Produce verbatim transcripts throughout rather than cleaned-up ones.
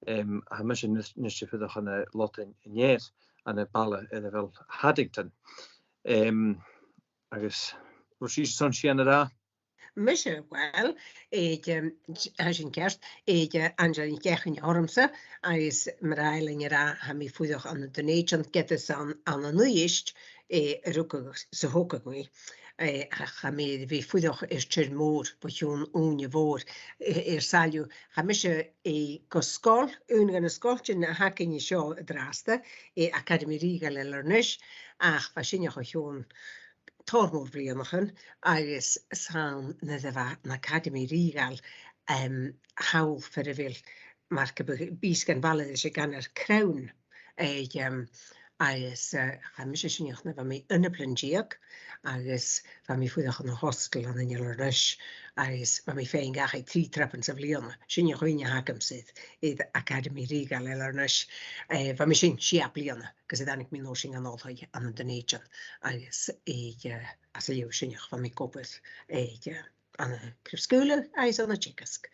Em, tha mise a-nis, a-nis a' fuireach ann an Lodainn an Ear, ann am baile air a bheil Haddington. Em, agus, a bheil sibhse airson sìon a ràdh? Mise, uill, eh, tha sin ceart, eh, Angela NicEachainn ormsa, agus mar a tha Ailean ag ràdh, tha mi a' fuireach ann an Dùn Èideann, ged as ann, ann an Uibhist, eh, a rugadh 's a thogadh mi. Eh, ach tha mi air a bhith a' fuireach air tìr-mòr bho chionn ùine mhòr, eh, air sàillibh. Tha mise, eh, gu sgoil, aon de na sgoiltean a th' againn an seo an-dràsta, eh, Acadamaidh Rìoghail Eilearnais, ach bha sinne o chionn tòrr mòr bhliadhnaichean, agus 's ann nuair a bha an Acadamaidh Rìoghail, em, thall far a bheil, mar gum biodh, bìos dhen bhaile ris a' ghanar Crown, eh, em, agus, eh, chaidh mise sin a-null nuair a bha mi aon bhliadhna deug, agus bha mi a' fuireach ann an hostel ann an Eilearnais, agus bha mi fhèin a' dol dhachaigh trì trupan sa bhliadhna. Sin a' chuimhne a th' agamsa air Acadamaidh Rìoghail Eilearnais. Eh, bha mi sin sia bliadhna, gus an tàinig mi an uair sin dhan oilthigh ann an Dùn Èideann, agus, eh, às a dheagh sin, bha mi ag obair, eh, ann an craobh-sgaoileadh agus ann an teagasg.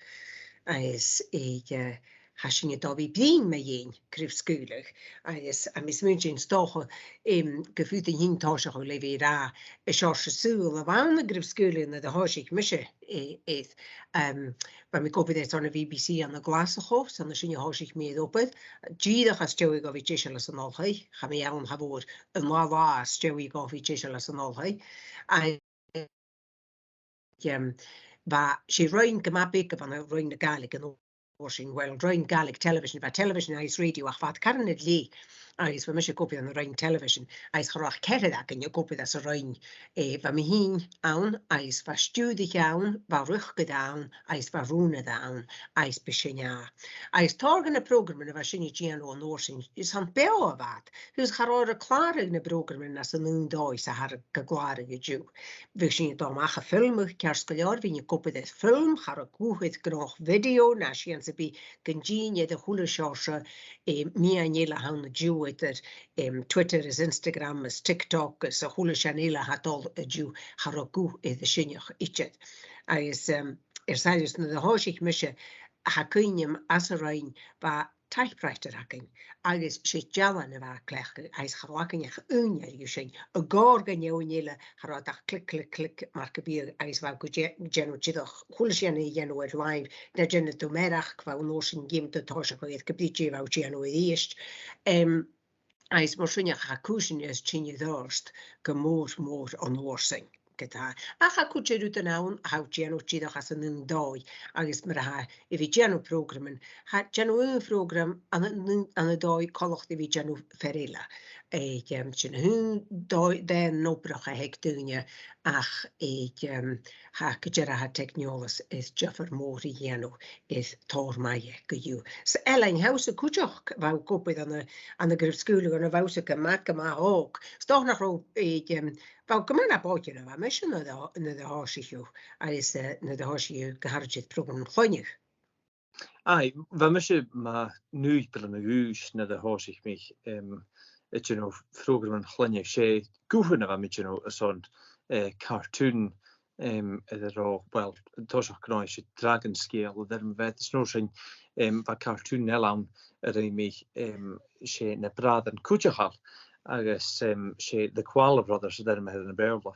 Agus, eh, tha sinne a' dol a bhith a' bruidhinn mu dheidhinn craobh-sgaoileadh, agus tha mi a' smaointinn 's dòcha, em, gum faod an cinneadh tòiseachadh le bhith ag ràdh, an seòrsa saoghal a bh' ann an craobh-sgaoileadh nuair a thòisich mise, eh, air. Em, bha mi ag obair airson a' B B C ann an Glaschu, 's ann an sin a thòisich mi air obair. Dìreach às dèidh dhomh bhith deiseil às an oilthigh, chaidh mi ann, cha mhòr, an ath là às dèidh dhomh bhith deiseil às an oilthigh. Agus, em, bha, 's e roinn gu math beag a bh' ann, roinn na Gàidhlig an uair sin, uill, roinn Gaelic Television, bha television agus radio, ach bha iad caran air leth, agus bha mise ag obair ann an roinn television, agus cha robh ach ceathrar againn ag obair anns an roinn, eh, bha mi fhìn ann, agus bha stiùiriche ann, bha riochdairean ann, agus bha rùnaire ann, agus b' e sin e. Agus tòrr de na prògraman a bha sinne a' dèanamh an uair sin, 's ann beò a bha iad, agus cha robh iad a' clàradh na prògraman anns an aon dòigh 's a tha iad ga clàradh an-diugh. Bhiodh sinne a' dol a-mach a' filmeadh, ceart gu leòr, bhithinn ag obair air film, cha robh guth air gnothach video, no sìon sam bith, gun dìon iad a h-uile seòrsa, eh, meadhan eile a th' ann an-diugh eadar, em, Twitter is Instagram is TikTok is a h-uile sìon eile a tha dol an-diugh, cha robh guth air sin idir. Agus, em, air sàillibh nuair a thòisich mise, tha cuimhne agam às an roinn, bha typewriter againn, agus 's e dealan a bha a' cleachdadh, agus cha robh againn ach aon dhiubh sin, a' gabhail gu na h-aon eile, cha robh ach click, click, click, mar gum biodh, agus bha gu dè-, dèanamh dìreach, a h-uile sìon a dhèanamh air làimh, na dèanadh tu mearachd, bha thu an uair sin ag iarraidh tòiseachadh air, ge bith dè bha thu a' dèanamh a-rithist. Em, agus mar sin, tha cùisean air tighinn air adhart gu mòr, mòr an uair sin. Ge-tà. Ach tha cuid de rudan ann a tha thu a' dèanamh dìreach às an aon dòigh, agus mar a tha, a bhith a' dèanamh prògraman, tha, dèanamh aon phrògram ann an, ann an dòigh coltach ri bhith a' dèanamh fear eile. Eh, em, sin aon dòigh, dà obrach a th' aig daoine, ach, eh, em, tha, gu dearbh tha teicneòlas air diofar mòr a dhèanamh air tòrr math dheth co-dhiù. 'S Ailean, thusa cuideachd, bha thu ag obair ann an, ann an craobh-sgaoileadh, ann a bha thusa gu math, gu math òg. 'S dòcha nach robh, eh, em, bha thu gu math na b' òige na bha mise nuair a, nuair a thòisich thu, agus, eh, nuair a thòisich thu gu h-àraid air prògraman chloinne. Aye, bha mise mu naoi bliadhna a dh'aois nuair a thòisich mi, em, a' dèanamh phrògraman chloinne. 'S e guthan a bha mi a' dèanamh airson, eh, cartoon, em, air an robh, uill, an toiseach gu robh e, 's e Dragon Scale an t-ainm a bh' air, is an uair sin, em, bha cartoon eile ann a rinn mi, em, 's e Na Bràithrean Cuideachail, agus, em, 's e The Koala Brothers an t-ainm a th' air ann am Beurla.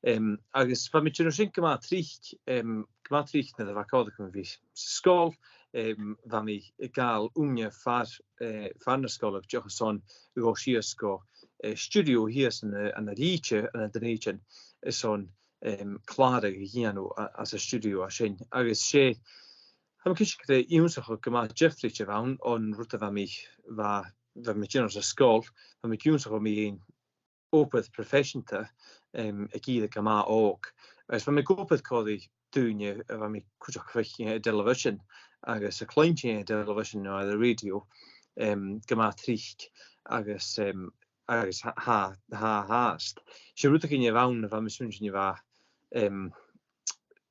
Em, agus bha mi a' dèanamh sin gu math tric, em, gu math tric nuair a bha còir agam a bhith san sgoil, em, bha mi a' gabhail ùine far, eh, far na sgoile, dìreach airson a dhol sìos gu, eh, stiùidio shìos ann an, ann an Rìde, ann an Dùn Èideann, airson, em, clàradh a dhèanamh a-, anns an stiùidio a sin. Agus 's e, tha mi cinnteach gur e ionnsachadh gu math diofraichte a bh' ann on rud a bha mi, bha, bha mi a' dèanamh san sgoil, bha mi ag ionnsachadh mu dheidhinn obair proifeiseanta, em, aig ìre gu math òg. Agus bha mi ag obair còmhla ri daoine a bha mi cuideachd a' faicinn air an television agus a' cluinntinn air an television no air an rèidio, em, gu math tric agus, em, agus tha, tha, tha, tha fhathast. 'S e rudeigin a bh' ann a bha mi a' smaointinn a bha, em,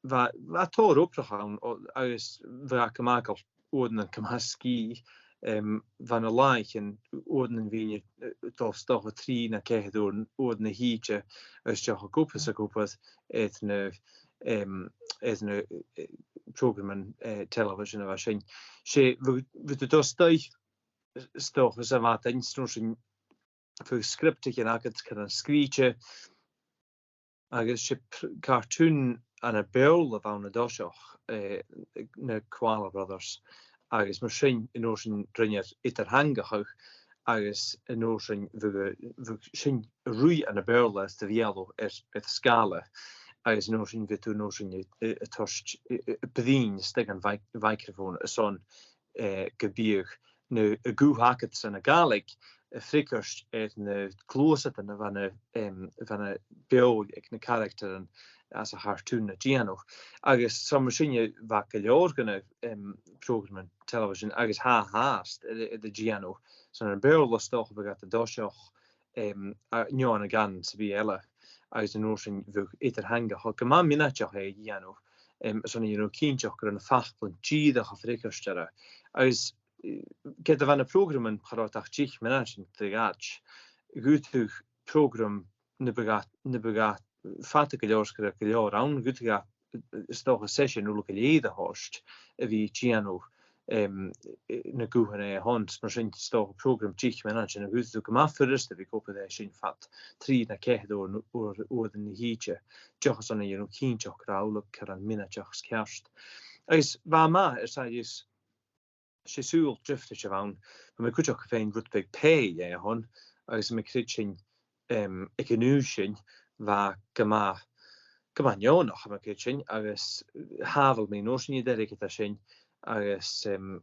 bha, bha tòrr obrach ann, o, agus bha e gu math eagal uaireannan gu math sgìth, em, bha na làithean uaireannan bhithinn, eh, a' dol 's dòcha trì no ceithir uairean, uairean a thìde, agus dìreach ag obair 's ag obair air na, em, air na, eh, prògraman, eh, telebhisean a bha sin. 'S e, bha, bha tu dol a-staigh, 's dòcha, sa mhadainn, 's an uair sin bha sgriobtaichean agad, caran sgrìobhte, agus 's e pr-, cartoon ann am Beurla a bh' ann an toiseach, eh, na Koala Brothers, agus mar sin, an uair sin rinneadh eadar-theangachadh, agus an uair sin bha, bha sin a' ruith ann am Beurla às do bheulaibh air, air sgàla, agus an uair sin bha tu an uair sin a, a, a' toirt, a, a, a' bruidhinn a-steach dhan mhic-, mhicreafòn airson, eh, gum biodh na, an guth agadsa ann an Gàidhlig a' freagairt air na gluasadan a bha na, em, a bha na beòil aig na caractaran anns a' chartùn a' dèanamh. Agus 's ann mar sin a bha gu leòr de na, em, prògraman telebhisean agus tha fhathast air, air a dhèanamh. 'S ann ann am Beurla 's dòcha a bhiodh iad an toiseach, em, a, no ann an, ann an cànan sam bith eile, agus an uair sin bhiodh eadar-theangachadh. Gu math mionaideach e a dhèanamh, em, 's ann a dhèanamh cinnteach gun robh na faclan dìreach a' freagairt orra. Agus, eh, ged a bha na prògraman cha robh iad ach deich mionaidean de dh'fhaid, dh'fhaodadh prògram na bu gha, na bu gha fada gu leòr 's gun robh gu leòr ann, dh'fhaodadh e, eh, 's dòcha seisean uile gu lèir a thoirt a bhith a' dèanamh, em, eh, na guthan a th' ann, 's mar sin 's dòcha prògram deich mionaidean, dh'fhaodadh tu gu math furasta a bhith ag obair air sin fad trì no ceithir uair, uair, uairean a thìde, dìreach airson a dhèanamh cinnteach gun robh amhlaidh caran mionaideach is ceart. Agus bha e math air sàillibh 's e saoghal diofraichte a bh' ann. Bha mi cuideachd a' faighinn rud beag pay dheth, agus tha mi a' creidsinn, em, aig an aois sin, bha e gu math, gu math neònach, tha mi a' creidsinn, agus shàbhail mi an uair sin an deireadh air sin, agus, em,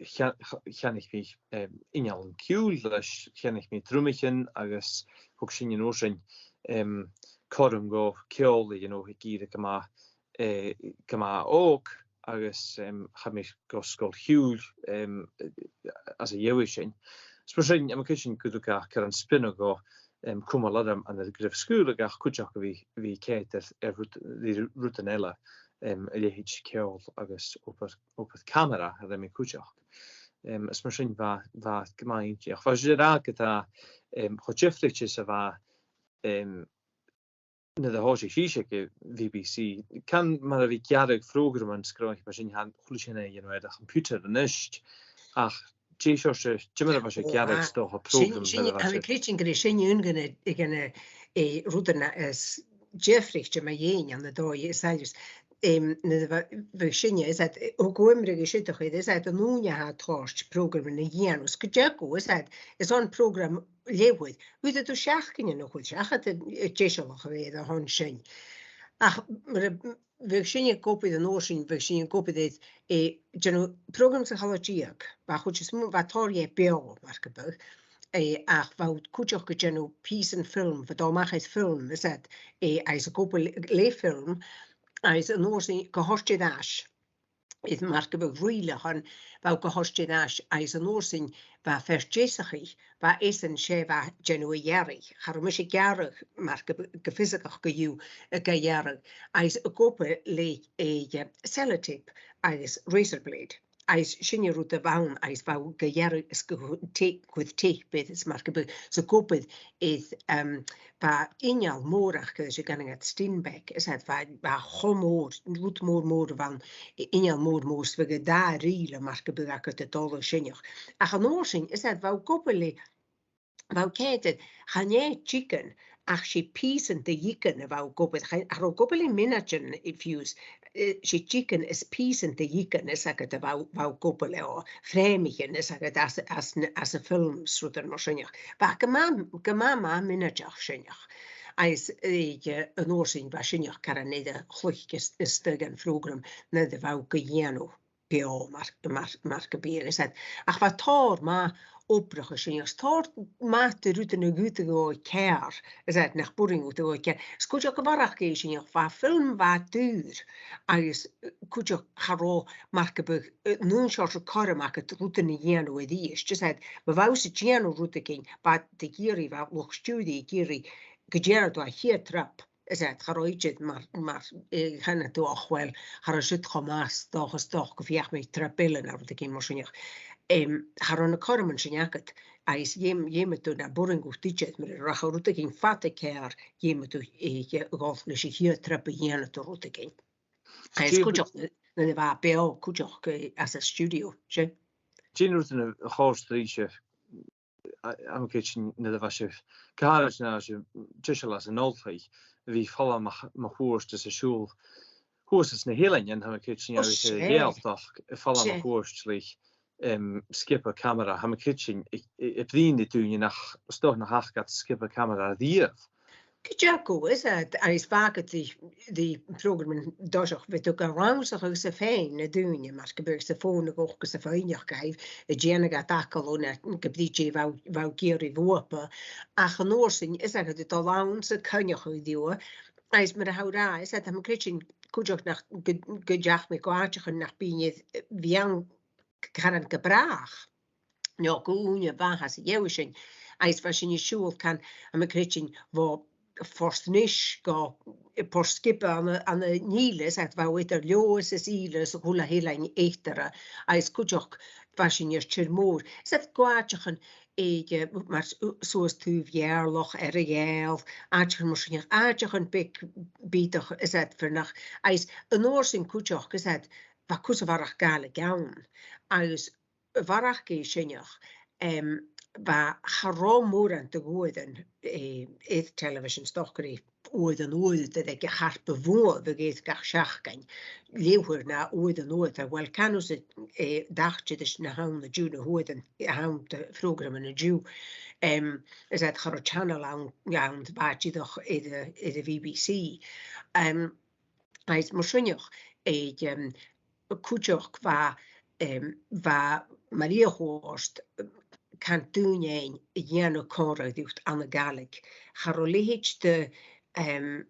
chean-, cheannaich mi, em, innealan-ciùil leis, cheannaich mi drumaichean, agus thug sin an uair sin, em, cothrom dhomh ceòl a dhèanamh aig ìre gu math, eh, gu math òg, agus, em, chaidh mi gu sgoil-chiùil, em, às a dhèidh sin. 'S mar sin, tha mi a' creidsinn gun tug e caran spionnadh dhomh, em, cumail orm ann an greim sgoile ach cuideachd a bhith, a bhith coimhead air, air rud-, ri rudan eile, em, a leithid ceòl agus obair, obair camara a rinn mi cuideachd. Em, 's mar sin bha, bha e gu math inntinneach. Bha sibh ag ràdh gu bheil e, em, cho diofraichte 's a bha, em, nuair a thòisich sibhse aig a' B B C, can mar a bha gearradh phrògraman, sgràidh mar sin, tha a h-uile sìon a' dèanamh air a' choimpiutair a-nis. Ach dè seòrsa, ciamar a bha sibh a' gearradh, 's dòcha, prògram? Sin, sin, tha mi a' creidsinn gur e sin aon de na, de na, eh, rudan as diofraichte mu dheidhinn ann an dòigh, is aithne dhut. Em, nuair a bha, bha sinne, is iad, eh, thug iomradh gu siud a chèile, is iad an ùine a tha toirt prògraman a dhèanamh, 's gu dearbh, is iad, is ann prògram leughaidh, bhiodh tu seachdain a' dol seachad, eh, deisealach a bhith air a shon sin. Ach mar a bha sinne ag obair an uair sin, bha sinne ag obair air, eh, dèanamh prògram sa chola-deug, bha a' chuid as motha, bha tòrr dheth beò, mar gum biodh, eh, ach bha iad cuideachd a' dèanamh pìosan film, bha dol a-mach air film, is iad, eh, agus ag obair le, le film, agus an uair sin ga thoirt air ais. Is mar gum biodh rìltean, bha iad ga thoirt air ais, agus an uair sin bha fear deasachaidh, bha esan, 's e bha a' dèanamh a' ghearraidh. Cha robh mise a' gearradh, mar gum biodh, gu fiosaigeach co-dhiù, a' gearradh, agus ag obair le, eh, sellotape agus razor blade. Agus sin an rud a bh' ann, agus bha iad ga ghearradh is ga te-, cuir teip air, is mar gum biodh, 's ag obair air, em, bha inneal mòr aca, is e gun iad Steinbeck, is iad, bha, bha e cho mòr, rud mòr, mòr a bh' ann, inneal mòr, mòr, 's bhiodh an dà rìl mar gum biodh agad a' dol a shineach. Ach an uair sin, is iad, bha iad ag obair le, bha iad, chan e diogan, ach 's e pìosan de dhiogan a bha iad ag obair, cha, cha robh iad ag obair le mionaidean fiù 's, eh, 's e diogan is pìosan de dhiogan, is agad, a bha, bha iad ag obair leotha, frèamaichean, is agad, às, às na, às na films, rudan mar sin. Bha e gu math, gu math, math mionaideach sin. Agus, eh, an uair sin bha sin caran eadar-chluich is, is dòcha an phrògram nuair a bha iad ga dhèanamh beò mar, mar, mar gum biodh, is iad. Ach bha tòrr math obrach an sin, agus tòrr math de rudan a dh'fhaodadh a bhith ceàrr, is iad, nach b' urrainn dhut a bhith ceàrr. Is cuideachd a bharrachd air sin, bha film, bha e daor, agus, eh, cuideachd cha robh, mar gum biodh, eh, an aon seòrsa cothrom agad rudan a dhèanamh a-rithist. Is iad, ma bha thusa a' dèanamh rudeigin, bha iad ag iarraidh, bha luchd-stiùiridh ag iarraidh gun dèanar tu a' chiad trup. Is iad, cha robh idir mar, mar, eh, chanadh tu, och, uill, cha robh siud cho math, 's dòcha, 's dòcha gum feuch mi trup eile no rudeigin mar sin. Em, cha robh na cothroman sin agad, agus dh'fheum-, dh'fheumadh tu, nam b' urrainn dhut idir, mura rachadh rudeigin fada ceàrr, dh'fheumadh tu, eh, a dhol leis a' chiad trup a dhèanadh tu rudeigin. Agus cuideachd, nuair a bha e beò cuideachd, eh, anns an stiùidio, 's e. Dè na rudan a chòrd ribhse, a, a, tha mi a' creidsinn, nuair a bha sibh, gu h-àraid nuair a bha sibh deiseil anns an oilthigh, a bhith a' falbh mun, mun cuairt is a' siubhal shuas anns na h-eileanan, tha mi a' creidsinn, agus a' Ghàidhealtachd, a' falbh mun cuairt le, em, sgioba camara, tha mi a' creidsinn, a', a', a' bruidhinn ri daoine nach, 's dòcha nach fhaca iad sgioba camara a-riamh. Gu dearbh, is e, agus bha agad ri, ri prògraman an toiseach, bha thu gan rannsachadh-sa fhèin na daoine, mar gum biodh, 's a' fòn a' gabhail 's a' faighneachd dhaibh, a' dèanamh agad fhaicinn, no ge brith dè bha, bha thu ag iarraidh bhuapa. Ach an uair sin, is e, ged a tha thu a' dol ann 's a' coinneachadh riutha, agus mar a tha thu ag ràdh, is e, tha mi a' creidsinn cuideachd nach, gu, gun deach mi gu àiteachan nach bithinn air, bhith ann caran gu bràth, no gu ùine mhath às a dhèidh sin, agus bha sinn a' siubhal, can, tha mi a' creidsinn, bho Phort Nis gu Port Sgioba ann an, ann an Ìle, is e, bha thu eadar Leòdhas is Ìle is a h-uile h-eilean eatarra, agus cuideachd bha sinn air tìr-mòr. Is e, gu àiteachan aig, eh, mar s-, suas taobh Gheàrrloch, Earra-Ghàidheal, àiteachan mar sin, àiteachan beag bìodach, is e, far nach, agus an uair sin cuideachd, is e, bha cus a bharrachd Gàidhlig ann. Agus a bharrachd air sin, em, bha, cha robh mòran de dh'uairean, eh, air television, 's dòcha gur e uair an uair a bh' aig a' Charpa Bhuam, bhiodh e gach seachdain, leabhar no uair an uair, uill, can thusa, eh, dè an t-àite a th' ann an-diugh no uairean a th' ann de phrògraman an-diugh. Em, is e, cha robh channel ann, ann, bha e dìreach air a', air a' B B C. Em, agus mar sin, aig, em, cuideachd bha, em, bha, mar a thuirt, can, daoine fhèin a' dèanamh còmhradh riut ann an Gàidhlig. Cha robh leithid de, em,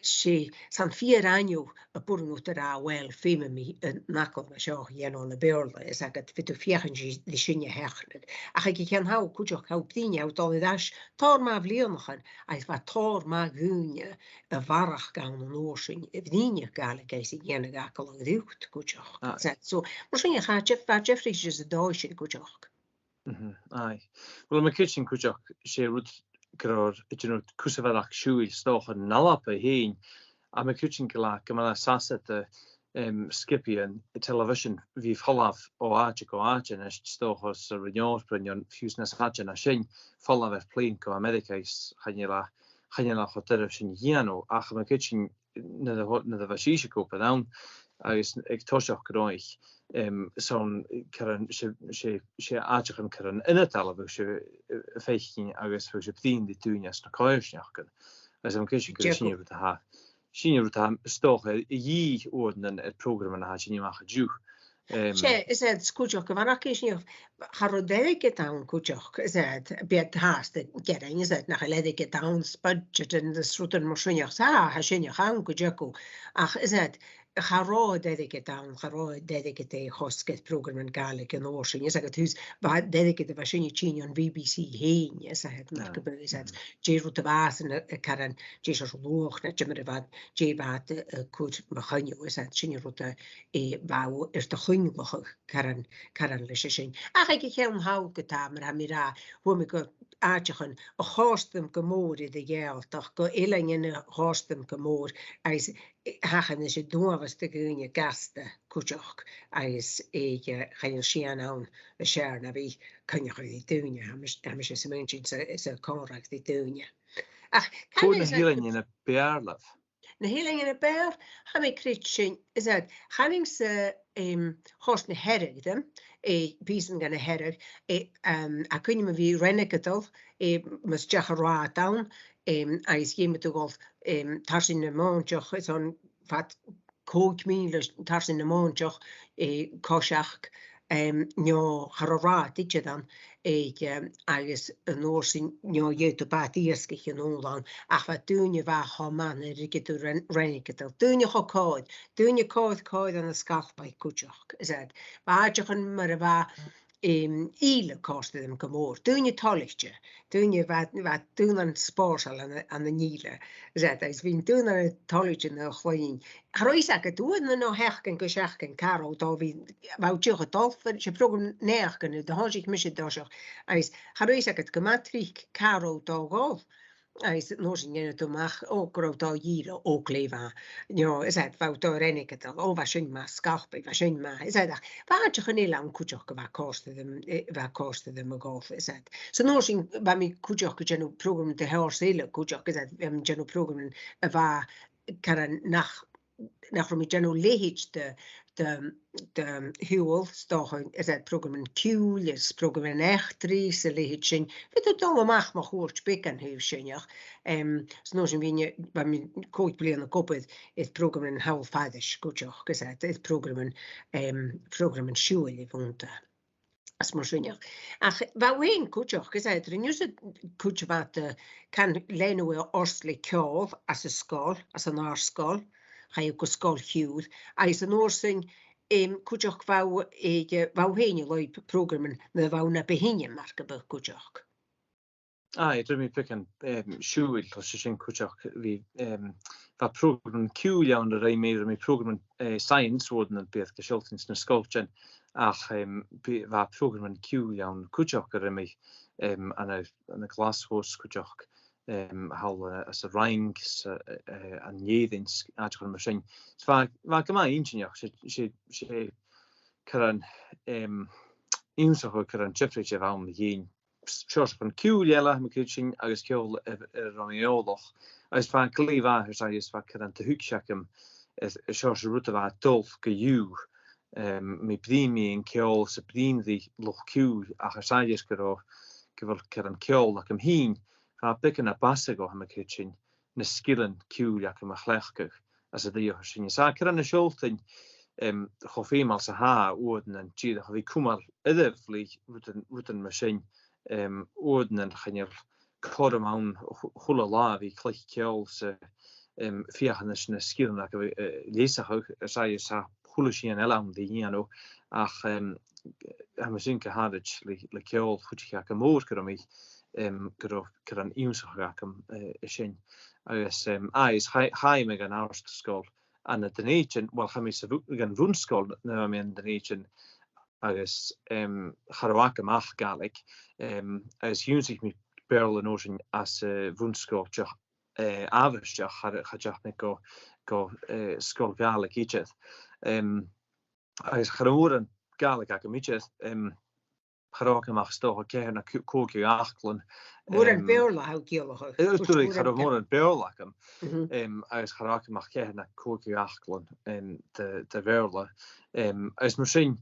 's e, 's ann fìor ainneamh a b' urrainn dhut a ràdh, uill, feumaidh mi an fhacal seo a dhèanamh ann am Beurla, is e, ged a bhiodh tu a' feuchainn ri, ri sin a sheachnadh. Ach aig a' cheann thall cuideachd, tha thu a' bruidhinn, tha thu a' dol air ais tòrr math bhliadhnaichean, agus bha tòrr math dhaoine a bharrachd ann an uair sin, a' bruidhinn Gàidhlig agus a' dèanamh fhacal riut cuideachd. Ah. So, so, mar sin, cha deach, bha deifir san dòigh sin cuideachd. Mhm, aye. Uill, tha mi a' creidsinn cuideachd, 's e rud gu robh, you know, cus a bharrachd siubhail 's dòcha ann an Alba fhèin, tha mi a' creidsinn gu bheil, gu bheil e sàsachadh, em, sgiobaidhean telebhisean a bhith a' falbh o àite gu àite a-nis, 's dòcha sa Roinn Eòrpa no fiù 's nas fhaide na sin, falbh air plane gu Ameireaga is chan eil e, chan eil e cho doirbh sin a dhèanamh, ach tha mi a' creidsinn nuair a, nuair a bha sibhse ag obair ann, agus aig toiseach gun robh, em, 's ann caran, 's e, 's e, 's e àiteachan caran ionadail a bha sibh, eh, a' faicinn agus bha sibh a' bruidhinn ri daoine anns na coimhearsnachdan. Agus tha mi a' creidsinn gur e sin an rud a tha, sin an rud a tha, 's dòcha, a dhìth uaireannan air prògraman a tha a' tighinn a-mach an-diugh. Em, 's e, is e, 's cuideachd gu bheil e, 's e, cha robh airgead ann cuideachd, is e, bidh e fhathast a' gearan, is e, nach eil airgead ann, 's budget ann is rudan mar sin, ach 's e, tha sin ann cuideachd. Ach is e, cha robh airgead ann, cha robh airgead air a chosg air prògraman Gàidhlig an uair sin, is e, gus, bha airgead a bha sin a' tighinn on B B C fhèin, is e, mar gum biodh, is e, dè an rud a bha sin, eh, caran, dè seòrsa luach no dè mar a bha, dè bha iad, eh, a' cur mu choinneamh, is e, sin an rud a, eh, bha thu air do chuingleachadh caran, caran leis a sin. Ach aig a' cheann thall ge-tà, mar a tha mi ag ràdh, fhuair mi gu àiteachan a chòrd rium gu mòr air a' Ghàidhealtachd, gu eileanan a chòrd rium gu mòr, agus, eh, thachair mise uabhasach dhaoine gasta cuideachd, agus, eh, chan eil sìon ann as fheàrr na bhith coinneachadh ri daoine, tha mis-, tha mise a' smaointinn, 's a', 's a' còmhradh ri daoine. Ach cò na h-eileanan a b' fheàrr leibh? Na h-Eileanan a b' fheàrr, tha mi a' creidsinn, is e, chanainn-sa, em, Chòrr na Hearadh, eh, pìosan dha na Hearadh, eh, em, tha cuimhne agam a bhith ri Rèingeadail, eh, mus deach an rathad ann, em, agus dh'fheumadh tu dhol, em, tarsainn na mòinteach, is ann fad còig mìle tarsainn na mòinteach, eh, coiseachd, em, no cha robh rathad idir ann, eh, em, agus an uair sin, no dh'fheumadh tu bàta-iasgaich a dhol ann, ach bha daoine a bha cho math nuair a ruigeadh tu Rèin-, Rèingeadail. Daoine cho còir, daoine còir, còir ann an Sgalpaigh cuideachd, is e. Bha àiteachan mar a bha, em, Ìle a' còrdadh rium gu mòr. Daoine toilichte, daoine a bha, bha daonnan spòrsail ann an, ann an Ìle, is e, agus bha daonnan toilichte nan cluinn. Cha robh fhios agad uair no sheachdain gu seachdain càit an robh thu, bha, bha thu dìreach a' dol, bha, 's e prògram naidheachdan a thòisich mise an toiseach, agus cha robh fhios agad gu math tric càit an robh thu a' dol. Agus an uair sin dhèanadh tu a-mach, o, gun robh dà dhìreadh, o, glè mhath. You know, is that, bha dà rèine aca, o, bha sin math, sgalpaigh, bha sin math. Is that, bha àiteachan eile ann cuideachd a bha còrdadh rium, eh, bha còrdadh rium a dhol, is that. So an uair sin, bha mi cuideachd a' dèanamh prògraman de sheòrsa eile cuideachd, is that, bha mi a' dèanamh prògraman a bha caran nach nach robh mi a' dèanamh leithid de, de, de shiubhal, 's dòcha, is that prògraman ciùil, is prògraman eachdraidh, 's a leithid sin. Bha iad a' dol a-mach mu chuairt beag an taobh sin, ach, em, 's an uair sin bha mi, bha mi còig bliadhna ag obair air prògraman thall fairis cuideachd, is that, air prògraman, em, prògraman siubhail a bh' annta. Is mar sin. Ach bha thu fhèin cuideachd, is that, rinneadh-sa cuid mhath de, can, leanadh tu ort le ceòl anns an sgoil, anns an àrd-sgoil, chaidh thu gu sgoil chiùil, agus an uair sin, em, cuideachd bha thu, eh, bha thu fhèin a' lorg prògraman nuair a bha thu na bu shine mar gum biodh cuideachd. Aye, rinn mi beagan, em, siubhail, 's e sin cuideachd, bha, em, bha prògraman ciùil ann a rinn mi, rinn mi prògraman, eh, science, uaireannan bhiodh iad ga shealltainn sna sgoiltean, ach, em, bha, bha prògraman ciùil ann cuideachd a rinn mi, em, ann an, ann an Glaschu cuideachd, em, thall, eh, anns an Fhraing, 's, eh, eh, ann an Èirinn, 's àiteachan mar sin. So bha, bha e gu math inntinneach, 's e, 's e, 's e caran, em, ionnsachadh caran diofraichte a bh' ann mu dheidhinn seòrsachan ciùil eile, tha mi a' creidsinn, agus ceòl a, a bha mi eòlach. Agus bha e glè mhath, air sgàth 's bha caran de thuigse agam air, air seòrsa rud a bha a' dol gu iùl. Em, mi a' bruidhinn mu dheidhinn ceòl 's a' bruidhinn ri luchd-ciùil, ach air sgàth 's gu robh, gu bheil caran ceòl agam fhìn, bha beagan na b' fhasa dhomh, tha mi a' creidsinn, na sgilean ciùil agam a chleachdadh anns an dòigh sin. Is tha e caran a' sealltainn, em, cho feumail 's a tha e uaireannan dìreach a bhith a' cumail oirbh le rudan, rudan mar sin, em, uaireannan chan eil cothrom ann a h-, a h-uile latha a bhith a' cluich ceòl 's a, em, feuchainn ris na sgilean agam, eh, leasachadh, air sgàth 's tha a h-uile sìon eile ann ri dhèanamh, ach, em, tha mi a' smaoineachadh gu h-àraid le, le ceòl, chuidicheadh e gu mòr gu robh mi, em, gu robh caran ionnsachadh agam, eh, an sin. Agus, em, aye, is chaidh, chaidh mi dhan àrd-sgoil ann an Dùn Èideann, uill, chaidh mi sa bh-, dhan bhun-sgoil nuair a bha mi ann an Dùn Èideann, agus, em, cha robh agam ach Gàidhlig, em, agus dh'ionnsaich mi Beurla an uair sin anns a' bhun-sgoil, dìreach, eh, àbhaisteach, cha, cha deach mi gu, gu, eh, sgoil Ghàidhlig idir. Em, agus cha robh mòran Gàidhlig agam idir, em, cha robh agam ach 's dòcha ceithir no c-, còig a dh'fhaclan. Mòran, em, Beurla a tha thu a' ciallachadh. Eh, sorry, cha robh mòran Beurla agam. Mhm. Em, agus cha robh agam ach ceithir no còig a dh'fhaclan, em, de, de Bheurla. Em, agus mar sin,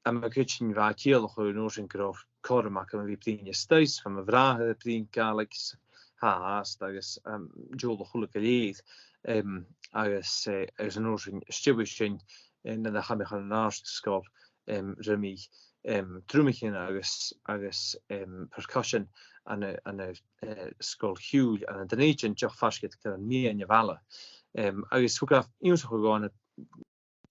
tha mi a' creidsinn, bha e a' ciallachadh an uair sin gu robh cothrom agam a bhith a' bruidhinn a-staigh, bha mo bhràthair a' bruidhinn Gàidhlig, 's tha e fhathast, agus, em, an t-Beurla a h-uile gu lèir. Em, agus, eh, agus an uair sin, às dèidh sin, eh, nuair a chaidh mi chun an àrd-sgoil, em, rinn mi, em, drumaichean agus, agus, em, percussion ann an, ann an, eh, sgoil chiùil ann an Dùn Èideann, dìreach faisg air caran meadhan a' bhaile. Em, agus thug e ionnsachadh dhomh ann an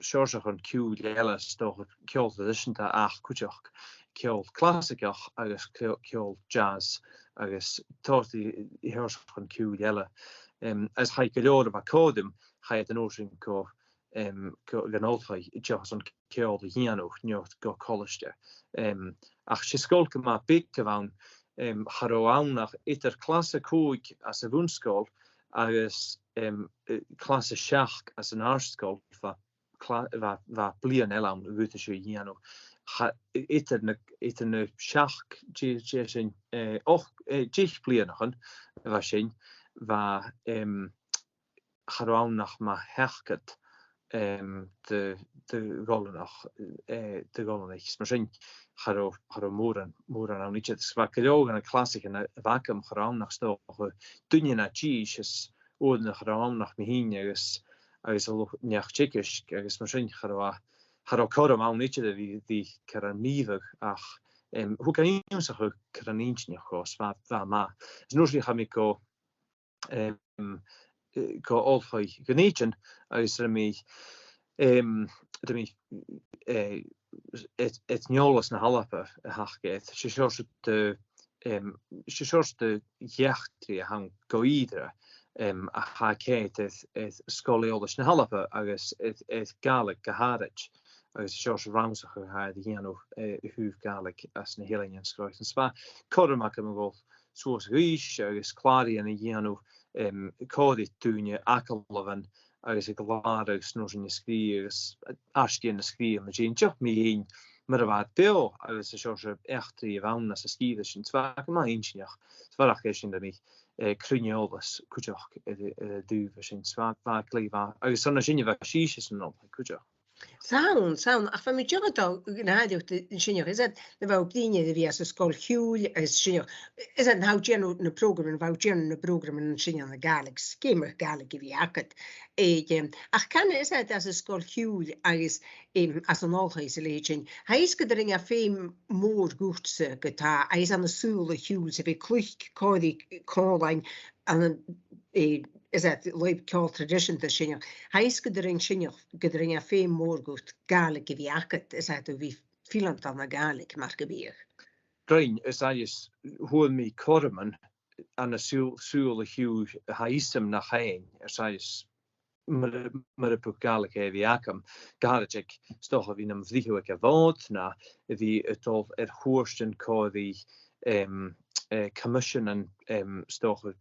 seòrsachan ciùil eile, 's dòcha ceòl traidiseanta ach cuideachd ceòl clasaigeach agus ceò-, ceòl jazz agus tòrr de sheòrsachan ciùil eile. Em, agus chaidh gu leòr a bha còir dhomh, chaidh iad an uair sin gu, em, gu, gun oilthigh, dìreach airson ceòl a dhèanamh, no gu colaiste. Em, ach 's e sgoil gu math beag a bh' ann, em, cha robh ann ach eadar clas a còig anns a' bhun-sgoil agus, em, eh, clas a seachd anns an àrd-sgoil, bha cla-, bha, bha bliadhna eile ann a dh'fhaodadh sibh a dhèanamh. Cha, eadar na, eadar na seachd, dè, dè sin, eh, och-, eh, deich bliadhnaichean a bha sin, bha, em, cha robh ann ach mu sheachd, em, de, de dh'oileanach, eh, de dh'oileanaich. Mar sin, cha robh, cha robh mòran, mòran ann idir. Is bha gu leòr dha na clasaichean a, a bh' agam, cha robh ann ach 's dòcha duine no dithis, is uaireannan cha robh ann ach mi fhìn agus, agus an luch-, neach-teagaisg, agus mar sin cha robh, cha robh cothrom ann idir a bhith, bhith caran mìorbhaileach, ach, em, thug e ionnsachadh caran inntinneach dhomh, is bha, bha e math. Is an uair sin chaidh mi gu, em, eh, gu Oilthigh Dhùn Èideann, agus rinn mi, em, rinn mi, eh, Eith-, Eith-, Eithneolalas na h-Alba a th' aca. 'S e seòrsa de, em, 's e seòrsa de dh'eachdraidh a th' ann gu ìre, em, a tha ceangailte ri, ri Sgoil Eòlais na h-Alba agus ri, ri Gàidhlig gu h-àraid, agus 's e seòrsa rannsachadh a tha iad a' dèanamh, eh, a thaobh Gàidhlig anns na h-Eileanan Sgitheanach. Is bha cothrom agam a dhol suas a dh'aois agus clàradh a dhèanamh, em, còmhla ri daoine agallamhan agus a' clàradh agus an uair sin a' sgrìobhadh agus às dèidh na sgrìobhaidh mu dheidhinn, dìreach mu dheidhinn mar a bha iad beò agus an seòrsa eachdraidh a bh' ann anns an sgìre sin. 'S bha e gu math inntinneach. 'S bharrachd air sin bha mi, eh, cruinn-eòlas cuideachd air, air an taobh sin. 'S bha, bha e glè mhath. Agus 's ann an sin a bha sibhse san oilthigh cuideachd. 'S ann, 's ann, ach bha mi dìreach a' dol a dh'fhaicinn an sin, is e, nuair a bha thu a' bruidhinn air a bhith anns an sgoil-chiùil, is sin, is e, nuair a bha thu a' dèanamh na prògraman, bha thu a' dèanamh na prògraman an sin anns a' Ghàidhlig, 's ciamar a bha a' Ghàidhlig a bhith agad. Aig, em, ach can, is e, anns an sgoil-chiùil agus, em, anns an oilthigh 's a leithid sin, tha fhios gun do rinn e feum mòr dhutsa ge-tà, agus ann an saoghal a' chiùil 's a bhith a' cluich còmhla ri còmhlain ann an, eh, is e, leithid ceòl traidiseanta sin. Tha fhios gun do rinn sin, gun do rinn e feum mòr dhut Gàidhlig a bhith agad, is e, a bhith fileanta na Gàidhlig, mar gum biodh. Rinn, is e, is fhuair mi cothroman ann an saoghal, saoghal a' chiùil, tha fhios agam, nach ann, is e, is mar, mar a bu Gàidhlig a bh' agam, gu h-àraid aig, 's dòcha, bhithinn nam bhritheamh aig a' Mhòd no a bhith a' dol air chuairtean còmhla ri, em, eh, coimiseanan, em, 's dòcha,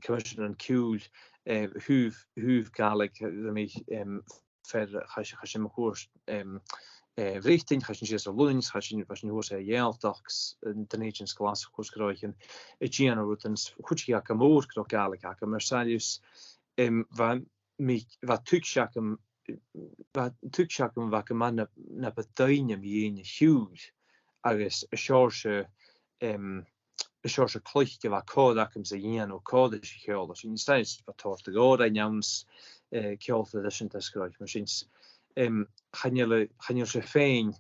coimiseanan ciùil, eh, a thaobh, a thaobh Gàidhlig, eh, bha mi, em, fear, chaidh, chaidh sinn mun cuairt, em, eh, Bhreatainn, chaidh sinn sìos a Lunnainn, chaidh sinn, bha sinn shuas air a' Ghàidhealtachd, eh, Dùn Èideann, Glaschu, Cruicean, a' dèanamh rudan, 's chuidich e gu mòr gun robh Gàidhlig agam, air sàillibh, em, bha mi, bha tuigse agam, bha tuigse agam, bha gu math na, na bu doimhne mu dheidhinn a' chiùil, agus an seòrsa, em, an seòrsa cluich a bha còir agamsa a dhèanamh còmhla ris a' cheòl, sin, 's e, is bha tòrr de dh'òrain ann, 's, eh, ceòl traidiseanta 's cothroman mar sin. Em, chan eil, chan eil sibh fhèin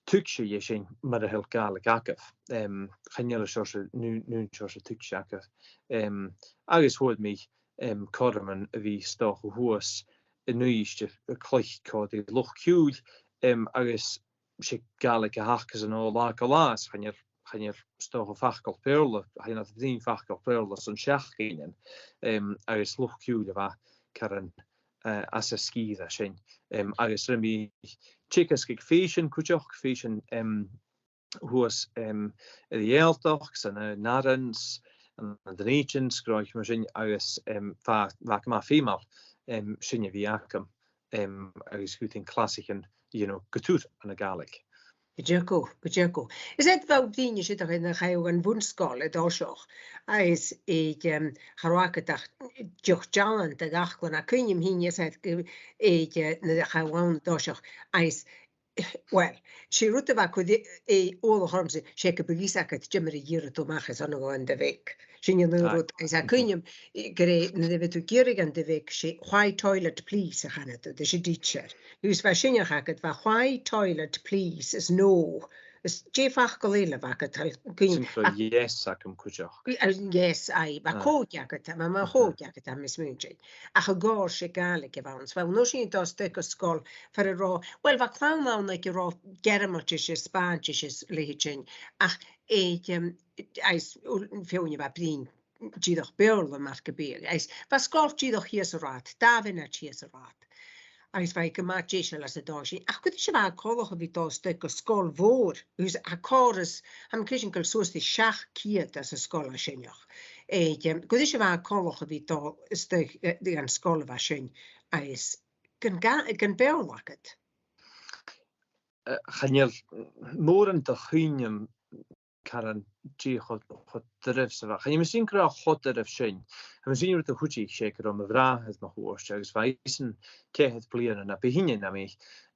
tuigse dheth sin mura h-eil Gàidhlig agaibh. Em, chan eil an seòrsa, no, no an seòrsa tuigse agaibh. Em, agus fhuair mi, em, cothroman a bhith, 's dòcha, shuas an Uibhist a' cluich còmhla ri luchd-ciùil, em, agus 's e Gàidhlig a th' aca san latha gu latha, is chan eil, chan eil, 's dòcha, facal Beurla, chan eil iad a' bruidhinn facal Beurla san seachdain, em, agus luchd-ciùil a bha caran, eh, às an sgìre sin. Em, agus rinn mi teagasg aig fèisean cuideachd, fèisean, em, shuas, em, air a' Ghàidhealtachd, 's ann an Arran, 's ann an Dùn Èideann, 's cothroman mar sin, agus, em, bha, bha e gu math feumail, em, sin a bhith agam, em, agus gu bhith a' dèanamh clasaichean, you know, gu tur ann an Gàidhlig. Gu dearbh, gu dearbh. Is e, bha daoine siud a chaidh, a chaidh dhan bhun-sgoil an toiseach, agus, em, cha robh agad ach deoch dealan de gach clann, tha cuimhne agam fhìn, is e, eh, nuair a chaidh thu ann an toiseach, agus, well, 's e rud a bha cur, eh, uallach ormsa, 's e gum biodh fhios agad ciamar a dh'iarradh tu a-mach às an, an taigh bheag. Sin an aon rud, is tha cuimhne agam, eh, gur e, nuair a bha thu ag iarraidh an taigh bheag, 's e "Why toilet, please?" a chanadh tu ris an tidsear. Agus bha sin agad, bha "Why toilet, please?" is "No." Is dè am facal eile a bh' agad, tha cuimhne agam? Sin gu robh "Yes" agam cuideachd. Gu-, eh, "Yes", aye, bha còig agad, bha, bha còig agad, tha mi a' smaointinn. Ach an còrr, 's e Gàidhlig a bh' ann. So bha, an uair sin a' dol a-steach gu sgoil, far an robh, well, bha clann ann aig an robh Gearmailt is Spàinntis is leithid sin. Ach, eh, em, agus, well, feadhainn a bha a' bruidhinn dìreach Beurla mar gum biodh. Agus bha an sgoil dìreach shìos an rathad, dà mhionaid shìos an rathad. Agus bha e gu math deiseil às an dòigh sin. Ach cuidichidh e, bha e coltach a bhith a' dol a-steach gu sgoil mhòr, agus tha còrr is, tha mi a' creidsinn gu bheil suas ri seachd ceud anns an sgoil a tha sin. Eh, em, cuidichidh e, bha e coltach a bhith a' dol a-steach, eh, dhan sgoil a bha sin, agus gun Ga-, gun Beurla agad. Eh, chan eil mòran de chuimhne agam caran dè cho, cho doirbh 's a bha. Chan eil mi a' smaoineachadh gu robh e cho doirbh sin. Tha mi a' smaoineachadh rud a chuidich, 's e gun robh mo bhràthair mo thuaiream, agus bha esan ceithir bliadhna na bu shine na mi,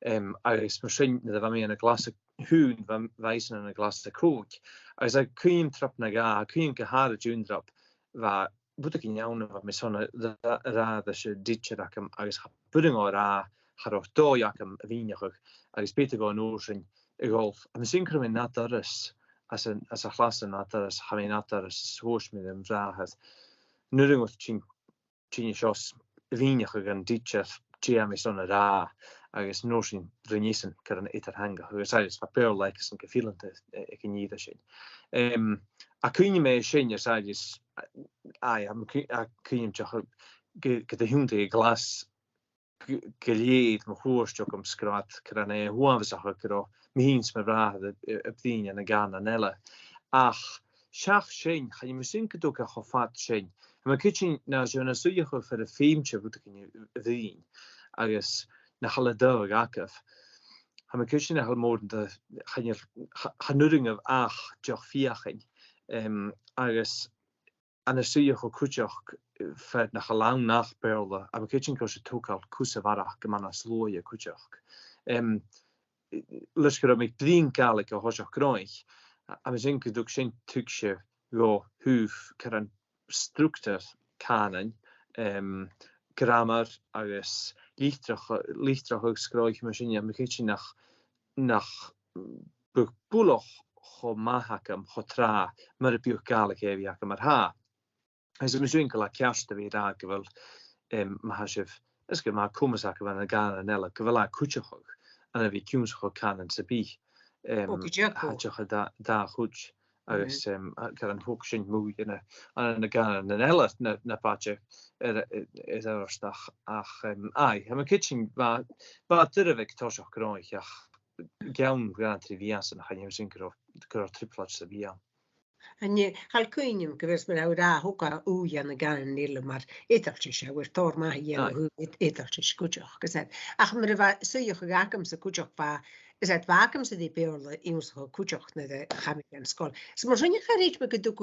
em, agus mar sin, nuair a bha mi ann an clas a h-aon, bha, bha esan ann an clas a còig. Agus tha cuimhne agam trop no dhà, tha cuimhne agam gu h-àraid aon turas, bha rudeigin ann a bha mi airson a rà-, ràdh ris an tidsear agam, agus cha b' urrainn dhomh a ràdh, cha robh dòigh agam a mhìneachadh, agus b' fheudar dhomh an uair sin a dhol. Tha mi a' smaoineachadh gu robh mi nad turas, anns a', anns a' chlas nad turas, cha robh mi nad turas, is thuirt mi ri mo bhràthair, "An urrainn dhut tighinn, tighinn an seo 's a mhìneachadh dhan tidsear dè tha mi airson a ràdh?" Agus an uair sin rinn esan caran eadar-theangachadh, agus air sàillibh, bha Beurla aigesan gu fileanta, eh, aig an ìre sin. Em, tha cuimhne agam air sin, air sàillibh, aye, tha mi cui-, tha cuimhne agam dìreach gu, gu, gun do thionndaidh an clas gu, gu lèir mun cuairt agam, 's gun robh iad caran, eh, uabhasach gu robh mi fhìn 's mo bhràthair a', a', a' bruidhinn ann an cànan eile. Ach seach sin, chan eil mi a' smaoineachadh gun tug e cho fad sin. Tha mi a' creidsinn nach eil e na suidheachadh far am feum thu rudeigin a bhruidhinn agus nach eil an dòigh agaibh. Tha mi a' creidsinn nach eil mòran de, chan eil, cha-, chan urrainn dhaibh ach deoch feuchainn. Em, agus ann an suidheachadh cuideachd, eh, far nach eil ann ach Beurla, tha mi a' creidsinn gun robh sin a' togail cus a bharrachd gu math nas luaithe cuideachd. Em, leis gun robh mi a' bruidhinn Gàidhlig o thoiseach gnothach, tha mi a' smaoineachadh gun tug sin tuigse gu h-uabh caran structar cànain, em, gràmar agus litreach-, litreachadh agus sgròdhadh mar sin, tha mi a' creidsinn nach, nach biodh buileach cho math agam cho tràth mura biodh Gàidhlig air a bhith agam mar-thà. Agus tha mi a' smaoineachadh gu bheil e ceart a bhith ag ràdh gu bheil, em, ma tha sibh, is gu math comas agaibh ann an cànan eile, gu bheil e a' cuideachadh ann a bhith ag ionnsachadh cànan sam bith. Em, Ò, gu dearbh. Tha e a' dèanamh dà, dà chuid. Agus, Mhm. em, a, gu bheil an fhòc sin mu dheidhinn, ann an cànan eile na, na b' fhaide air, air, air adhart ach, ach, em, aye, tha mi a' creidsinn bha, bha e doirbh aig toiseach gnothach ach gun robh e ann trì mhìosan, chan eil mi a' smaoineachadh gun robh, gun robh trioblaid sam bith ann. An e, chan eil cuimhne agam gu bheil mi ag ràdh, thog e ùidh ann an cànan eile mar eadar-dhealaichte, a bheil tòrr math a dhèanamh, Aye. Eadar-dhealaichte cuideachd, is e. Ach mar a bha suidheachadh agamsa cuideachd bha, is e, bha agamsa ri Beurla ionnsachadh cuideachd nuair a chaidh mi dhan sgoil. Is mar sin a chreid mi gun tug,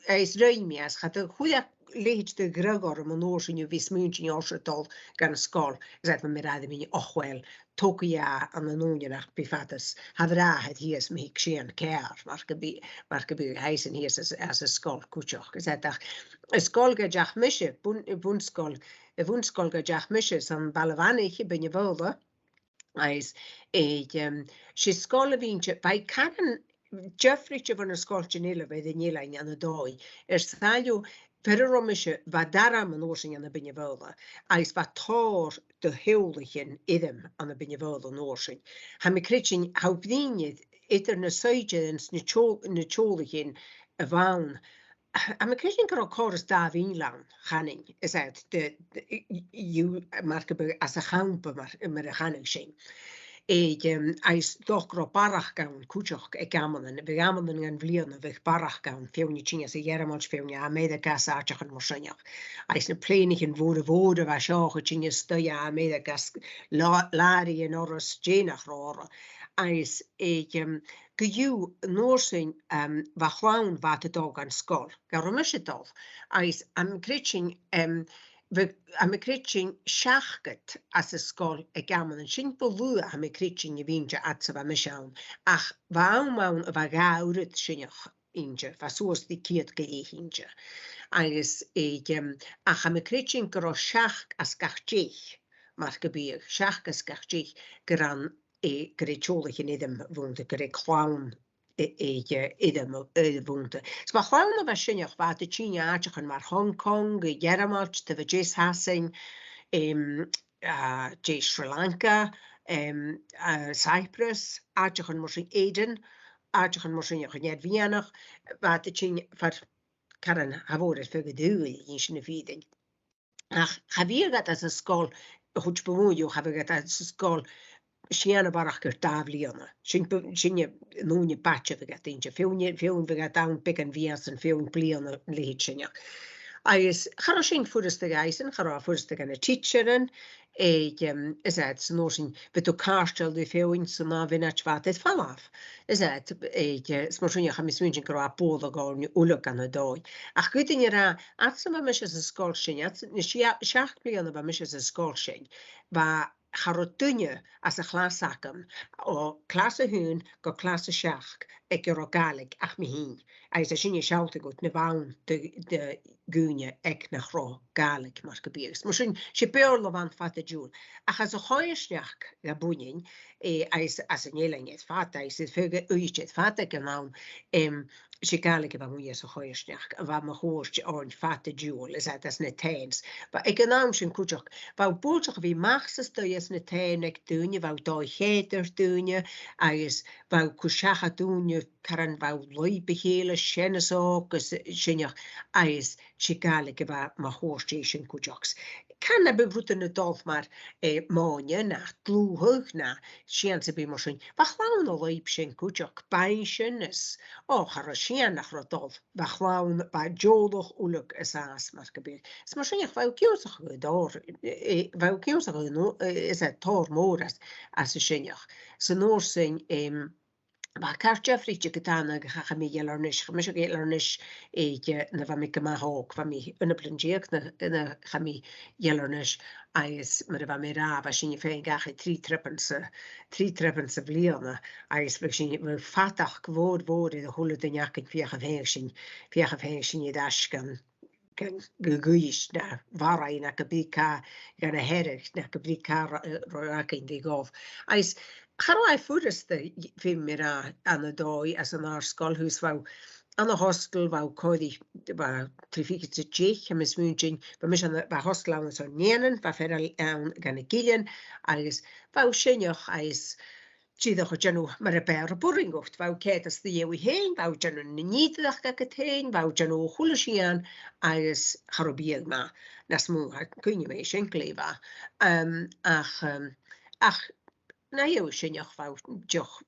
is rinn mi e, is cha do chuir e leithid de dhruth orm an uair sin a bhith a' smaointinn air a dhol dhan sgoil, is e, bha mi ag ràdh rium fhìn, och uill, togaidh e ann an ùine nach bi fada is tha a bhràthair shìos, ma thig sìon ceàrr, mar gum bi, mar gum biodh, tha esan shìos às, às an sgoil cuideachd. Is e, ach an sgoil gun deach mise, bun-, bun-sgoil, a' bhun-sgoil gun deach mise, 's ann am Baile a' Mhanaich, am Beinn na Faoghla, agus, eh, em, 's e sgoil a bh' innte, bha e caran diofraichte bho na sgoiltean eile, bha iad an eilean ann an dòigh. Air sàilleabh, far an robh mise, bha dà rùm an uair sin ann am Beinn na Faoghla, agus bha tòrr de theaghlaichean airm ann am Beinn na Faoghla an uair sin. Tha mi a' creidsinn, tha thu a' bruidhinn eadar na saighdearan 's na teo-, na teaghlaichean a bh' ann. Tha mi a' creidsinn gun robh còrr is dà mhìle ann, chanainn, is e, de, de, i-, i-, iù, mar gum biodh às a' champa, mar, mar a chanadh sinn. Aig, em, agus 's dòcha gun robh barrachd ann cuideachd aig amannan, bhiodh amannan dhen bhliadhna, bhiodh barrachd ann, feadhainn a' tighinn às a' Ghearmailt, feadhainn à Ameireaga, às àiteachan mar sin. Agus na plèanaichean mhòra mhòra a bha seo a' tighinn a-staigh à Ameireaga, às là-, làraidhean orra 's dè nach robh orra. Agus aig, em, co-dhiù, an uair sin, em, bha a' chlann, bha iad a' dol dhan sgoil, gun robh mise a' dol. Agus tha mi a' creidsinn, em, bha, tha mi a' creidsinn seachdad às an sgoil aig amannan. Sin bu luath, tha mi a' creidsinn, a bh' innte fhad 's a bha mise ann. Ach bha àm ann a bha dhà uiread sin innte, bha suas ri ceud gu leth innte. Agus aig, em, ach tha mi a' creidsinn gun robh seachd às gach deich, mar gum biodh, seachd às gach deich, gun robh, eh, gur e teaghlaichean airm a bh' annta, gur e clann, eh, eh, eh, airm, eh, a bh' annta. Is bha a' chlann a bha sin, bha iad a' tighinn à àiteachan mar Hong Kong, a' Ghearmailt, taobh a deas Shasainn, em, à, dè, Sri Lanka, em, à, Cyprus, àiteachan mar sin, Aden, àiteachan mar sin, an Ear Mheadhanach, bha iad a' tighinn far caran, cha mhòr air feadh an t-saoghail, dh'inns na fìrinn. Ach cha bhiodh iad às an sgoil, a' chuid bu mhotha dhiubh, cha bhiodh iad às an sgoil sìon a bharrachd air dà bhliadhna. Sin bu-, sin an ùine b' fhaide a bhiodh iad innte. Feadhainn, feadhainn bhiodh iad ann beagan mhìosan, feadhainn bliadhna, leithid sin. Agus cha robh sin furasta dhaibhsan, cha robh e furasta dha na tidsearan, aig, em, is e, 's an uair sin, bhiodh tu càirdeil ri feadhainn 's an ath mhionaid bha iad air falbh. Is e, aig, eh, is mar sin, tha mi a' smaointinn gun robh e bualadh oirnn uile ann an dòigh. Ach gu dearbh, fhad 's a bha mise sa sgoil sin, fhad 's, na sia-, seachd bliadhna a bha mise sa sgoil sin, bha, cha robh duine às a' chlas agam, o chlas a h-aon gu clas a seachd, aig an robh Gàidhlig ach mi fhìn. Agus tha sin a' sealltainn dhut na bh' ann de, de dhaoine aig nach robh Gàidhlig, mar gum biodh. Mar sin, 's e Beurla a bh' ann fad an t-siubhail. Ach anns a' choimhearsnachd a bh' annainn, eh, agus anns an eilean air fad, agus air feadh oidhche air fad aig an àm, em, 's e Gàidhlig a bh' ann anns a' choimhearsnachd, a bha mun cuairt oirnn fad an t-siubhail, is e, anns na taighean. Bha, aig an àm sin cuideachd, bha thu buailteach a bhith a-mach 's a-staigh anns na taighean aig daoine, bha thu a' dol a chèilidh daoine, agus bha thu a' cur seachad ùine, caran, bha thu a' lùbadh a chèile, sean is òg, agus, eh, sin, agus 's e Gàidhlig a bha mun cuairt an sin cuideachd. Chan e, bha rudan a' dol mar, eh, mòine, no dlùthadh, no sìon sam bith mar sin. Bha a' chlann an lùib sin cuideachd, bainnsean is, o, cha robh sìon nach robh a' dol. Bha a' chlann, bha an teaghlach uile an sàs mar gum biodh. Is mar sin, bha e ag ionnsachadh tòrr, eh, bha e ag ionnsachadh, no, eh, is e tòrr mòr às, às an sin. San uair sin, em, bha e ceart diofraichte gu tàinig, chaidh mi a dh'Eilearnais, chaidh mise a dh'Eilearnais, eh, nuair a bha mi gu math òg, bha mi aon bhliadhna deug nuair, nuair a chaidh mi a dh'Eilearnais, agus mar a bha mi ag ràdh, bha sinne a' faighinn dhachaigh trì triopan sa, trì triopan sa bhliadhna, agus bha sinn, bha fadachd mhòr, mhòr air a h-uile duine againn feuch am faighinn sinn, feuch am faighinn sinn air ais gun, gun, gu, gu h-àraid, no a Bharaigh, no ge b' e càit, gun a' Bharraigh, no ge b' e càit ro-, robh againn ri dhol. Agus cha robh e furasta, feumaidh mi ràdh, ann an dòigh anns an àrd-sgoil, thuas bha, ann an hostel bha còig, bha trì fichead 's a deich, tha mi a' smaointinn, bha mise ann, bha hostel ann airson nigheanan, bha fear ann dha na gillean, agus bha sinne agus dìreach a' dèanamh mar a b' fheàrr a b' urrainn dhut, bha cead às do dhèidh fhèin, bha dèanamh na nigheadaireachd agad fhèin, bha dèanamh a h-uile sìon, agus cha robh biadh math nas motha, cuimhnichidh mi sin glè mhath. Em, ach, em, ach na dhèidh sin, ach bha deoch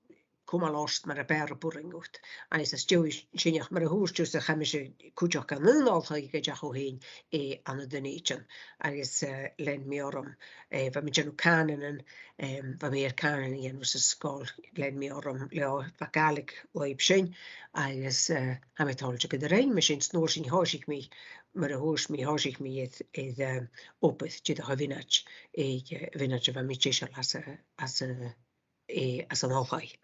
cumail ort mar a b' fheàrr a b' urrainn dhut. Agus às dèidh sin, ach mar a thuirt thusa, chaidh mise cuideachd dhan aon oilthigh gu deach thu fhèin, eh, ann an Dùn Èideann. Agus, eh, lean mi orm, eh, bha mi a' dèanamh cànanan, em, bha mi air cànan a dhèanamh sa sgoil, lean mi orm leotha, bha Gàidhlig lùib sin, agus, eh, tha mi toilichte gun do rinn mi sin, 's an uair sin thòisich mi, mar a thuirt mi, thòisich mi air, air, eh, obair, dìreach a' mhionaid, eh, a' mhionaid a bha mi deiseil às a, às a, eh, às an oilthigh.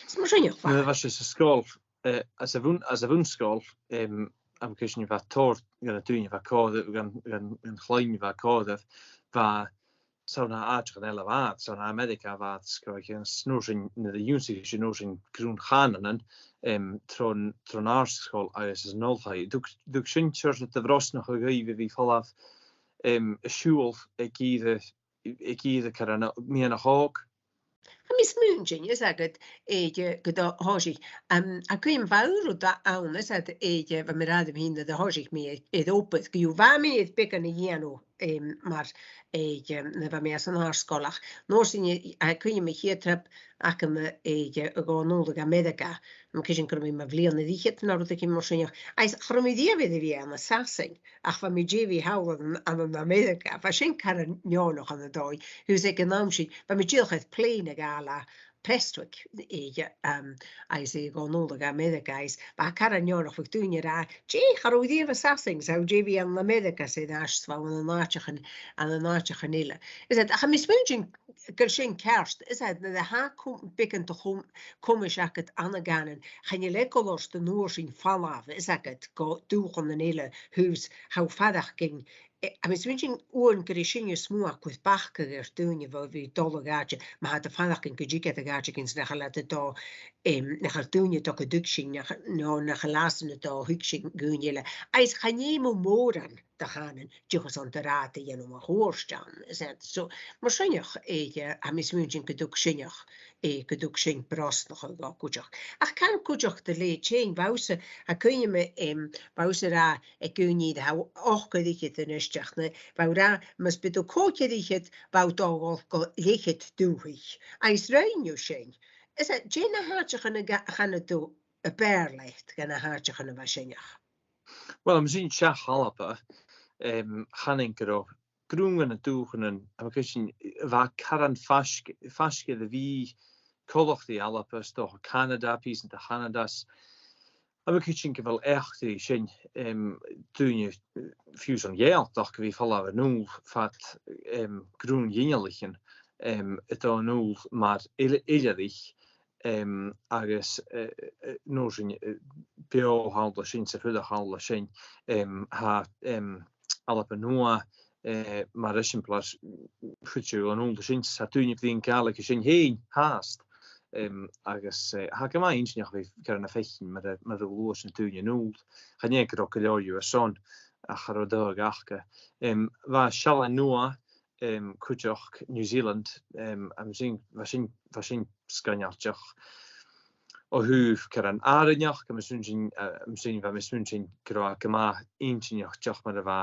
Is mar sin, Nuair a bha sibh sa sgoil, eh, às a' bhun-, às a' bhun-sgoil, em, tha mi a' creidsinn, bha tòrr dha na daoine a bha còir, dhan, dhan, dhan chloinn a bha còir, bha, 's ann à àiteachan eile a bha iad, 's ann à Ameireaga a bha iad, 's gun, 's an uair sin, nuair a dh'ionnsaich sibh an uair sin grunn chànanan, em, tron, tron àrd-sgoil agus an oilthigh. Thug, thug sin seòrsa de bhrosnachadh dhuibh a bhith a' falbh, em, a' siubhal aig ìre, aig ìre caran meadhanach òg? Tha mi a' smaointinn, is agad, eh, gu, gun do thòisich, em, tha cuimhn' mhòr agam ann, is agad, eh, bha mi ag ràdh rium fhìn nuair a thòisich mi air, air obair, gu bheil mi air beagan a dhèanamh, em, mar, eh, nuair a bha mi anns an àrd-sgoil. Ach an uair sin, eh, tha cuimhn' agam a' chiad trip agam, eh, a dhol a-null gu Ameireaga, tha mi a' creidsinn gun robh mi mu bhliadhna air fhichead no rudeigin mar sin. Agus cha robh mi riamh air a bhith ann an Sasainn, ach bha mi dìreach thall ann, ann an Ameireaga. Bha sin caran neònach ann an dòigh, thuas aig an àm sin, bha mi dìreach air plèana a ghabhail à Prestwick, eh, um, agus a dhol a-null gu Ameireaga, agus bha e caran neònach, bha daoine ag ràdh, dè, cha robh thu riamh ann an Sasainn, 's tha thu dìreach ann an Ameireaga, 's air ais, 's bha thu ann an àiteachan, ann an àiteachan eile. Is e, tha mi a' smaointinn gu bheil sin ceart, is e, nuair a tha cum-, beagan de chum-, cumais agad ann an cànan, chan eil eagal ort an uair sin falbh, is agad, gu dùthchannan eile, thuas, tha thu a' faireachdainn, eh, tha mi a' smaointinn uair gur e sin as motha a' cur bacadh air daoine bho bhith a' dol a dh'àite, ma tha iad a' faireachdainn gun tig iad a dh'àiteigin 's nach eil iad a' dol, em, nach eil daoine a' dol gu tuigsinn, nach, no nach eil iadsan a' dol a thuigsinn dhaoine eile. Agus chan fheum thu mòran de chànan, dìreach airson do rathad a dhèanamh mun cuairt ann, is e. So, mar sin, eh, tha mi a' smaointinn gun tug sin, eh, gun tug sin brosnachadh dhomh cuideachd. Ach can cuideachd do leithid fhèin, bha thusa, tha cuimhn' agam, em, bha thusa ag ràdh aig aon nì, tha thu ochd air fhichead a-nis, ach na, bha thu ag ràdh, mus bi thu còig air fhichead, bha thu a' dol gu leth-cheud dùthaich. Agus rinn thu sin. Is e, dè na h-àiteachan a ga-, chanadh tu a b' fheàrr leat dha na h-àiteachan a bha sin? Uill, tha mi a' smaointinn seach Alba, em, chanainn gun robh grunn dha na dùthchannan, tha mi a' creidsinn, a bha caran faisg-, faisg air a bhith coltach ri Alba, 's dòcha Canada, pìosan de Chanada, 's tha mi a' creidsinn gu bheil eachdraidh sin, em, daoine, eh, fiù 's ann an Gàidhealtachd a bhith a' falbh a-null fad, em, grunn ghinealaichean, em, a' dol a-null mar eil-, eilthirich, em, agus, eh, eh, an uair sin, eh, beò thall an sin, 's a' fuireach thall an sin, em, tha, em, Alba Nuadh, eh, mar eisimpleir, chuir sinn a-null an sin, 's tha daoine a' bruidhinn Gàidhlig an sin fhèin fhathast. Em, agus, eh, tha e gu math inntinneach a bhith caran a' faicinn mar a, mar a ghluais na daoine a-null. Chan e gu robh gu leòr dhiubh airson, ach cha robh dòigh aca. Em, bha Sealainn Nuadh, em, cuideachd, New Zealand, em, tha mi a' smaoin-, bha sin, bha sin sgoinneilteach. O thaobh caran àrainneachd, tha mi a' smaointinn, eh, tha mi a' smaoin-, bha mi a' smaointinn gun robh e gu math inntinneach dìreach mar a bha,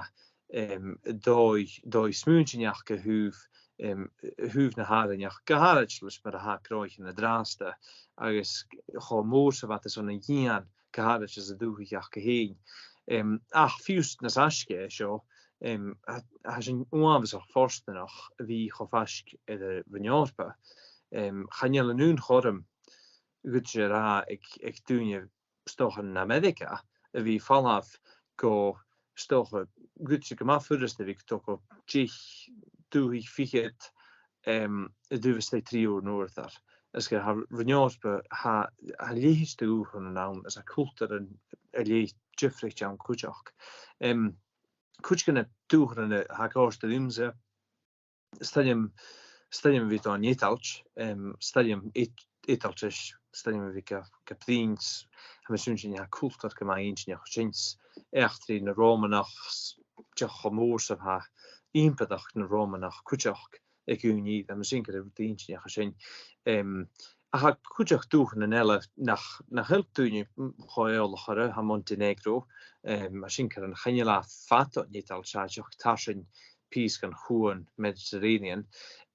em, dòigh, dòigh smaointean aca a thaobh, em, a thaobh na h-àrainneachd, gu h-àraid leis mar a tha cruinneachadh an-dràsta, agus cho mòr 's a bha iad airson a dhìon, gu h-àraid anns an dùthaich aca fhèin. Em, ach fiù 's nas fhaisge seo, em, tha, tha sinn uabhasach fortanach a bhith cho faisg air an Roinn Eòrpa. Em, chan eil an aon chothrom gu dearbh aig, aig daoine 's dòcha ann an Ameireaga a bhith a' falbh gu, 's dòcha, gu dearbh gu math furasta a bhith a' dol gu deich dùthaich fichead, em, an dùthaich a-staigh trì uairean an uair sin. Is gu tha an Roinn Eòrpa, tha, tha leithid de dhùthchannan ann, is tha cultaran a leithid diofraichte ann cuideachd. Em, cuid de na dùthchannan a tha a' còrdadh riumsa, 's toil leam, 's toil leam a bhith a' dol dhan Eadailt, em, 's toil leam Ead-, Eadailtis, 's toil leam a bhith ga, ga bruidhinn, tha mi a' smaoineachadh gu bheil cultar gu math inntinneach an sin, eachdraidh na Ròmanach, s-, dìreach cho mòr 's a bha ìompadachd na Ròmanach cuideachd aig aon nì, tha mi a' smaoineachadh gu bheil rud inntinneach an sin. Em, ach tha cuideachd dùthchannan eile nach, nach eil daoine, mm, cho eòlach orra, tha Montenegro, em, mar sin, chan eil e fada on Eadailt, 's e dìreach tarsainn pìos dhen chuan Mediterranean,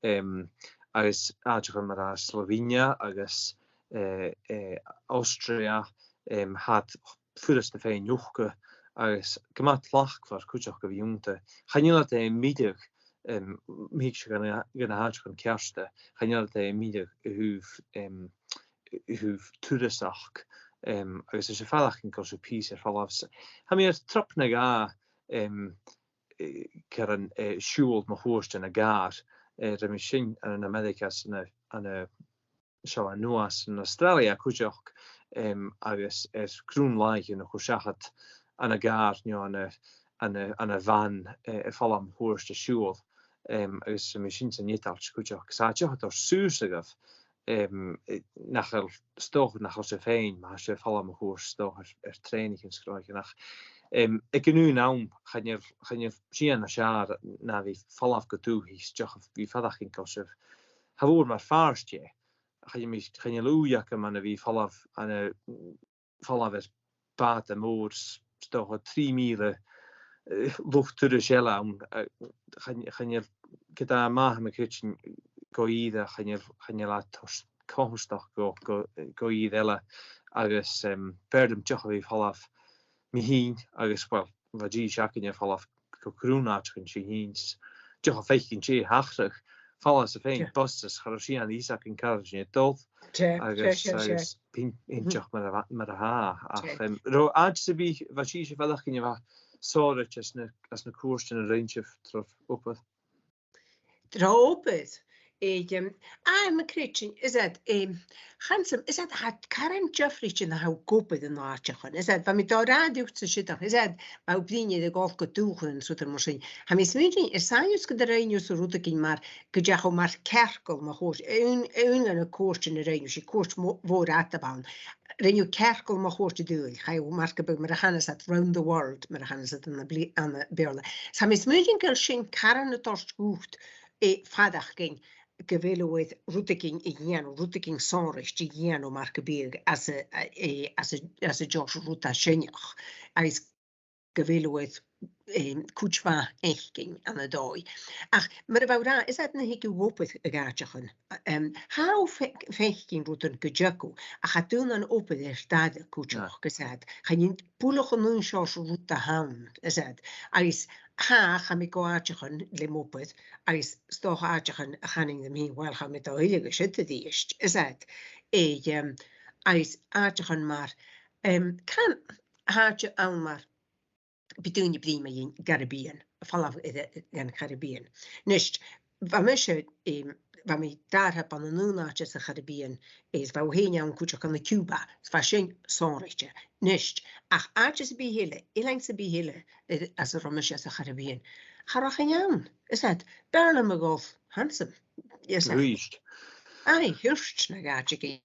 em, agus àiteachan mar a Slovenia agus, eh, eh, Austria, em, tha iad furasta faighinn ionnsachadh agus gu math tlachdmhor cuideachd a bhith annta. Chan eil iad a' milleadh, em, ma thig sibh gu na, gu na h-àiteachan ceart, chan eil iad a' milleadh a thaobh, em, a thaobh turasachd, em, agus 's e faireachdainn gu bheil sibh pìos air falbh. Tha mi air trup no dhà, em, eh, caran, eh, siubhal mun cuairt ann an càr, eh, rinn mi sin ann an Ameireaga 's ann an, ann an, seall, an Nuadh 's ann an Astràilia cuideachd, em, agus air grunn làithean a' cur seachad ann an càr no ann an, ann an, ann an van, eh, air falbh mun cuairt a' siubhal, em, agus rinn mi sin san Eadailt cuideachd. 'S e dìreach a' toirt suas agaibh, em, eh, nach eil, 's dòcha nach eil sibh fhèin, ma tha sibh air falbh mun cuairt, 's dòcha air, air trèanaichean 's cruinneachadh. Ach, em, aig an aon àm, chan eil, chan eil sìon nas fheàrr na bhith a' falbh gu dùthaich, 's dòcha a bhith a' faireachdainn gu bheil sibh, tha mòran mar phàirt dheth. Chan eil mi, chan eil ùidh agam ann a bhith a' falbh, ann a, falbh air bàta mòr, 's, 's dòcha trì mìle, eh, luchd-turais eile ann, eh, chan, chan eil, ged a tha mi a' creidsinn gu ìre, chan eil, chan eil e a' toirt comhartachd gu, gu, gu ìre eile, agus, em, b' fheàrr leam dìreach a bhith a' falbh mi fhìn, agus, uill, bha dithis againne a' falbh gu grunn àiteachan sin fhèin. Dìreach a' faicinn dè thachradh, falbh às a' fhèin bus, is cha robh sìon a dh'fhios againn càit an robh sinn a' dol. Agus, agus bhithinn, bhithinn dìreach mar a bha, mar a tha. Ach, em, robh àite sam bith, bha sibhse a' faireachdainn a bha sònraichte às na, às na cuairtean a rinn sibh tro obair? Tro obair. Eh, em, a, ma chreidsinn, is e, em, chan eil, is e, tha caran diofraichte nuair a tha thu ag obair ann an àiteachan. Is e, bha mi a' dol a ràdh riutsa an siud, is e, bha thu a' bruidhinn air a dhol gu dùthchannan 's rudan mar sin. Tha mi a' smaoineachadh, air sàillibh 's gun do rinn thu riutsa rudeigin mar, gu deach thu mar cearcall mun cuairt, aon, aon de na cuairtean a rinn thu, 's e cuairt mò-, mhòr fhada a bh' ann. Rinn thu cearcall mun cuairt an t-saoghail, chaidh thu mar gum biodh, mar a chanas iad, round the world, mar a chanas iad ann am Bli-, ann am Beurla. 'S tha mi a' smaoineachadh gu bheil sin caran a' toirt dhut, eh, faireachdainn gu bheil thu air rudeigin a dhèanamh, rudeigin sònraichte a dhèanamh mar gum biodh às a, eh, às a, às a dheòrsa rud a tha sinneach. Agus gu bheil thu air, em, cuid mhath fhaicinn ann an dòigh. Ach mar a bha thu ag ràdh, is e nuair a thig thu gu obair aig àiteachan, em, tha thu a' fai-, faicinn rudan gu dearbh, ach tha daoine an obair air d' aire cuideachd, is e, chan e buileach an aon seòrsa rud a th' ann, is e. Agus tha, chaidh mi gu àiteachan le m' obair, agus 's dòcha àiteachan a chanainn rium fhìn, uill, chaidh mi do thuilleadh an siud a-rithist, is e. Eh, em, agus àiteachan mar, em, can, àite ann mar, bidh daoine a' bruidhinn mu dheidhinn Caribbean, a' falbh air, air, dhan Caribbean. A-nis, bha mise, em, bha mi dà thriop ann an aon àite sa Charibbean, is bha thu fhèin ann cuideachd ann an Cuba, is bha sin sònraichte. A-nis, ach àite sam bith eile, eilean sam bith eile, eh, às an robh mise sa Charibbean, cha robh aon ann, is e, b' fheàrr leam a dhol, handsome, is e. Aye, thuirt na dh'àiteigin.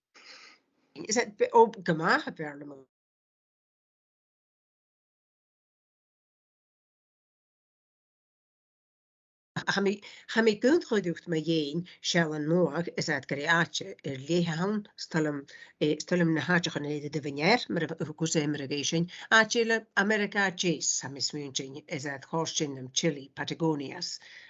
Is e, b-, o, gu math, b' fheàrr leam a ach tha mi, tha mi ag aontachadh riut mu dheidhinn sealladh nuadh, is e gur e àite air leth a th' ann, 's toil leam, eh, 's toil leam na h-àiteachan eile a bhith air, mar a, gus e mar a bha sin, àite eile Ameireagaidh a Deas, tha mi a' smaointinn, is e chòrd sin rium, Chile, Patagonia,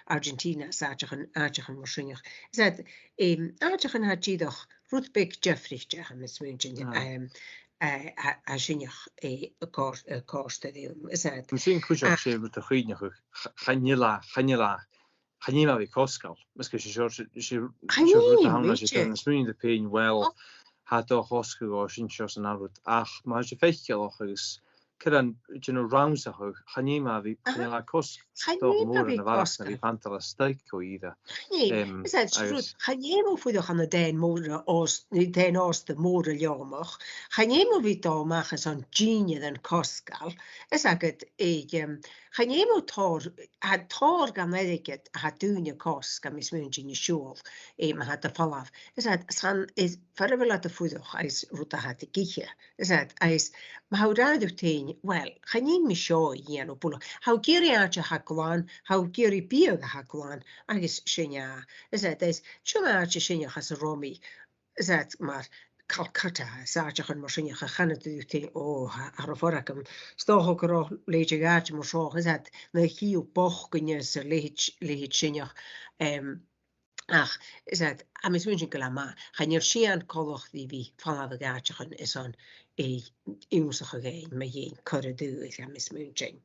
Argentina, is àiteachan, àiteachan mar sin. Is e, em, àiteachan a tha dìreach rud beag diofraichte, tha mi a' smaointinn, Ah. em, eh, a, a tha sin, eh, a' còrd, a' còrdadh rium, is e. Tha sin cuideachd, 's e rud a chuimhnichibh, ch-, chan eil e, chan eil e, chan eil e a bhith cosgail, mas e gur e seo, 's e, 's e, Chan 's e rud a eil, th' ann, 's e, idir. Tha mi a' smaoineachadh fhèin, well, Oh. tha e a' dol a chosg a dhòigh sin seo san aon rud, ach ma tha sibh faiceallach agus cuiridh, you know, rannsachadh, chan eil e a bhith, chan eil e a' cosg Chan dòigh eil e a mòr bhith na bharrachd na cosgail. bhith fantail a-staigh co-dhiù. Chan eil. Em, Is e, 's e agus rud, chan eil e a' fuireach ann an dàn mòr os, dàn òsta mòr a leòmach. Chan eil e a bhith dol a-mach às an dìnnear an cosgail. Is agad e, em, chan eil e tòrr, tha tòrr dhan airgead a tha daoine a' cosg, tha mi a' smaointinn, a' siubhal, eh, ma tha iad a' falbh. Is e, 's ann, is far a bheil iad a' fuireach, is rud a tha iad ag ithe. Is e, is ma tha thu ag ràdh riut fhèin, well, chan eil mi seo a dhèanamh buileach. Tha thu ag iarraidh àite a tha glan, tha thu ag iarraidh biadh a tha glan, agus sin e. Is e, is, seo an àite sin às an robh mi, is e, mar Calcutta, is àiteachan mar sin, a chanadh tu riut fhèin, o, tha, tha e ro fhada agam. 'S dòcha gun robh leithid de dh'àite mar seo, is e, na chì thu bochdainn is a leithid, leithid sin, em, ach, is e, tha mi a' smaointinn gu bheil e math, chan eil sìon coltach ri bhith a' falbh a dh'àiteachan is an, eh, ionnsachadh fhèin mu dheidhinn cur an dùthaich, tha mi a' smaointinn.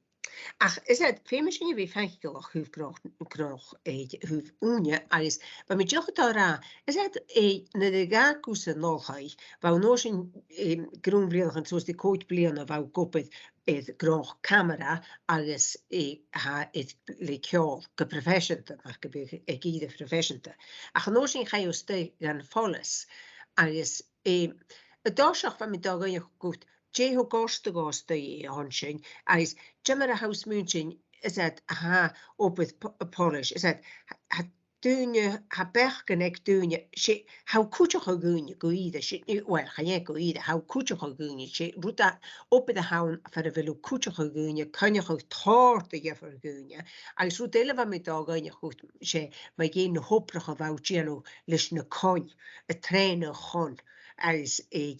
Ach, is e, feumaidh sinn a bhith faiceallach thaobh gnothach, gnothach, eh, thaobh ùine, agus bha mi dìreach a' dol a ràdh, is e, eh, nuair a dh'fhàg thusa an oilthigh, bha thu an uair sin, eh, grunn bhliadhnaichean, suas ri còig bliadhna, bha thu ag obair air gnothach camara agus, eh, tha, air le ceòl gu proifeiseanta, mar gum biodh, aig ìre proifeiseanta. Ach an uair sin chaidh thu a-staigh dhan Pholas, agus, eh, an toiseach bha mi a' dol a dh'fhaighneachd dhut, dè thug ort a dhol a-staigh a dh'ionnsaigh, agus ciamar a tha thu a' smaointinn, is e, a tha obair po-, Polas, is e, tha, tha daoine, tha beachdan aig daoine, 's e, tha thu a' cuideachadh dhaoine gu ìre, 's e, well, chan e gu ìre, tha thu a' cuideachadh dhaoine, 's e rud a, obair a th' ann far a bheil thu a' cuideachadh dhaoine, coinneachadh tòrr de dhiofar dhaoine, agus rud eile a bha mi a' dol a dh'fhaighneachd dhut, 's e, mu dheidhinn na h-obrach a bha thu a' dèanamh leis na coin, a' trèanadh chon, agus, eh,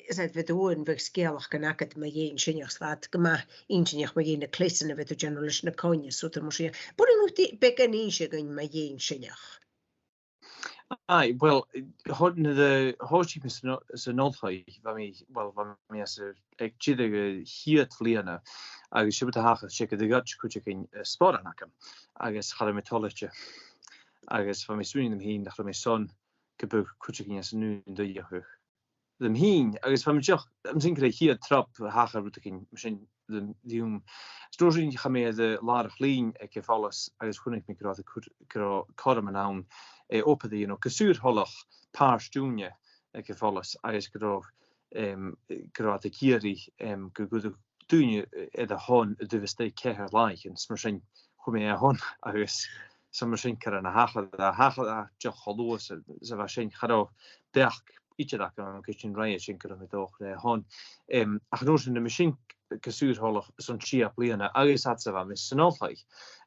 is e, bha thu an, bha sgeulachdan agad mu dheidhinn sin, agus bha iad gu math inntinneach mu dheidhinn na cleasan a bha thu a' dèanamh leis na coin is rudan mar sin. B' urrainn dhut beagan innse dhuinn mu dheidhinn sin. Aye, well, thòisich, nuair a thòisich mi san o-, san oilthigh, bha mi, well, bha mi às a, aig deireadh a' chiad bhliadhna, agus sin rud a thachair, 's e gun do ghoid cuideigin, eh, sporan agam, agus cha robh mi toilichte. Agus bha mi a' smaoineachadh dhomh fhìn nach robh mi airson gum biodh cuideigin às an aon dòigh rium fhìn, agus bha mi dìreach, tha mi a' smaoineachadh gur e a' chiad trup a thachair rudeigin mar sin rium, rium. Is an uair sin chaidh mi air an làrach-lìn aig a' Pholas agus chunnaic mi gun robh, gun robh cothrom ann, eh, obair a dhèanamh gu saor-thoileach, pàirt-ùine aig a' Pholas, agus gun robh, em, gun robh iad ag iarraidh, em, gu, gu, daoine air a shon a' dol a-staigh ceithir làithean, is mar sin chuir mi e a shon, agus 's ann mar sin gur ann a thachair, a thachair e dìreach cho luath 's a, 's a bha sin, cha robh beachd idir agam an cùis sin roimhe sin gun robh mi a' dol a chur e a shon. Em, ach an uair sin, bha mi sin gu saor-thoileach airson sia bliadhna, agus fhad 's a bha mi san oilthigh.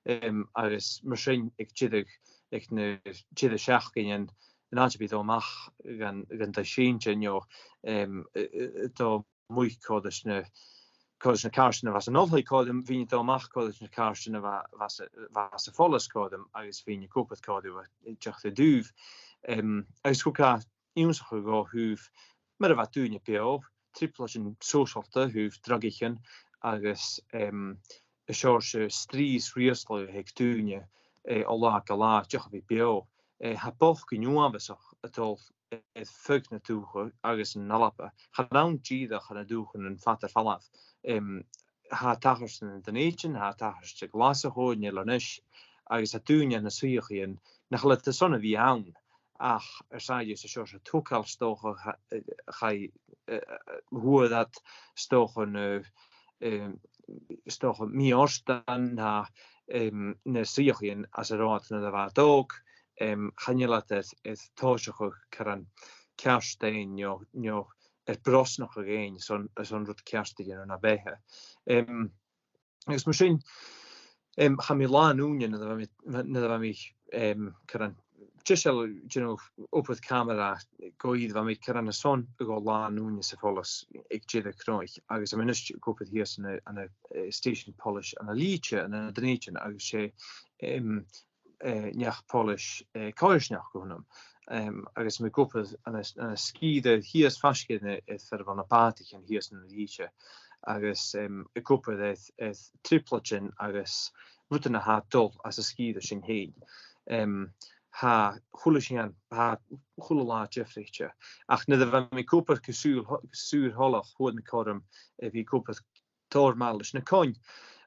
Em, agus mar sin aig deireadh, aig na deireadh-seachdain, an àite a bhith a' dol a-mach dhan, dhan taigh-seinnse, no, em, a, a, a' dol a-muigh còmhla ris na, còmhla ris na càirdean a bha san oilthigh còmhla rium, bhithinn a' dol a-mach còmhla ris na càirdean a bha, bha sa, bha sa Pholas còmhla rium, agus bhithinn ag obair còmhla riutha, eh, dìreach le daoine. Em, agus thug e ionnsachadh dhomh a thaobh mar a bha daoine beò, trioblaidean sòisealta a thaobh dhrogaichean agus, em, an seòrsa strì is riaghladh a th' aig daoine, eh, o latha gu latha, dìreach a bhith beò. Eh, tha bochdainn uabhasach a' dol air feadh na dùthcha agus an Alba. Chan ann dìreach ann an dùthchannan fada air falbh. Em, tha e a' tachairt ann an Dùn Èideann, tha e a' tachairt ann an Glaschu, an Eilean Uisc, agus tha daoine ann an suidheachaidhean nach eil iad airson a bhith ann, ach air sàillibh 's e seòrsa togail 's dòcha, cha-, eh, chaidh, eh, eh, fhuair iad 's dòcha na, em, 's dòcha mì-fhortan na, em, na suidheachaidhean anns an robh iad nuair a bha iad òg, em, chan eil iad air, air tòiseachadh caran ceart fhaighinn, no, no air brosnachadh fhaighinn airson, airson rud ceart a dhèanamh na beatha. Em, agus mar sin, Em, chaidh mi làn-ùine nuair a bha mi, nuair a bha mi, em, caran, deiseil, you know, obair camara, gu ìre bha mi caran airson a dhol làn-ùine sa phoileas aig deireadh cnuic, agus tha mi a-nis ag obair shìos ann an, ann an, eh, stèisean poilis ann an Lìde, ann an Dùn Èideann, agus 's e, em, eh, neach-poilis, eh, coimhearsnachd a th' annam. Em, agus tha mi ag obair ann an, ann an sgìre shìos faisg air, air fear a bh' ann am bàtaichean shìos ann an Lìde. Agus, em, ag obair air, air trioblaid agus rudan a tha dol anns an sgìre sin fhèin. Em, tha a h-uile sìon, tha a h-uile latha diofraichte. Ach nuair a bha mi ag obair gu saor, gu saor-thoileach, fhuair mi cothrom a bhith ag obair tòrr math leis na coin,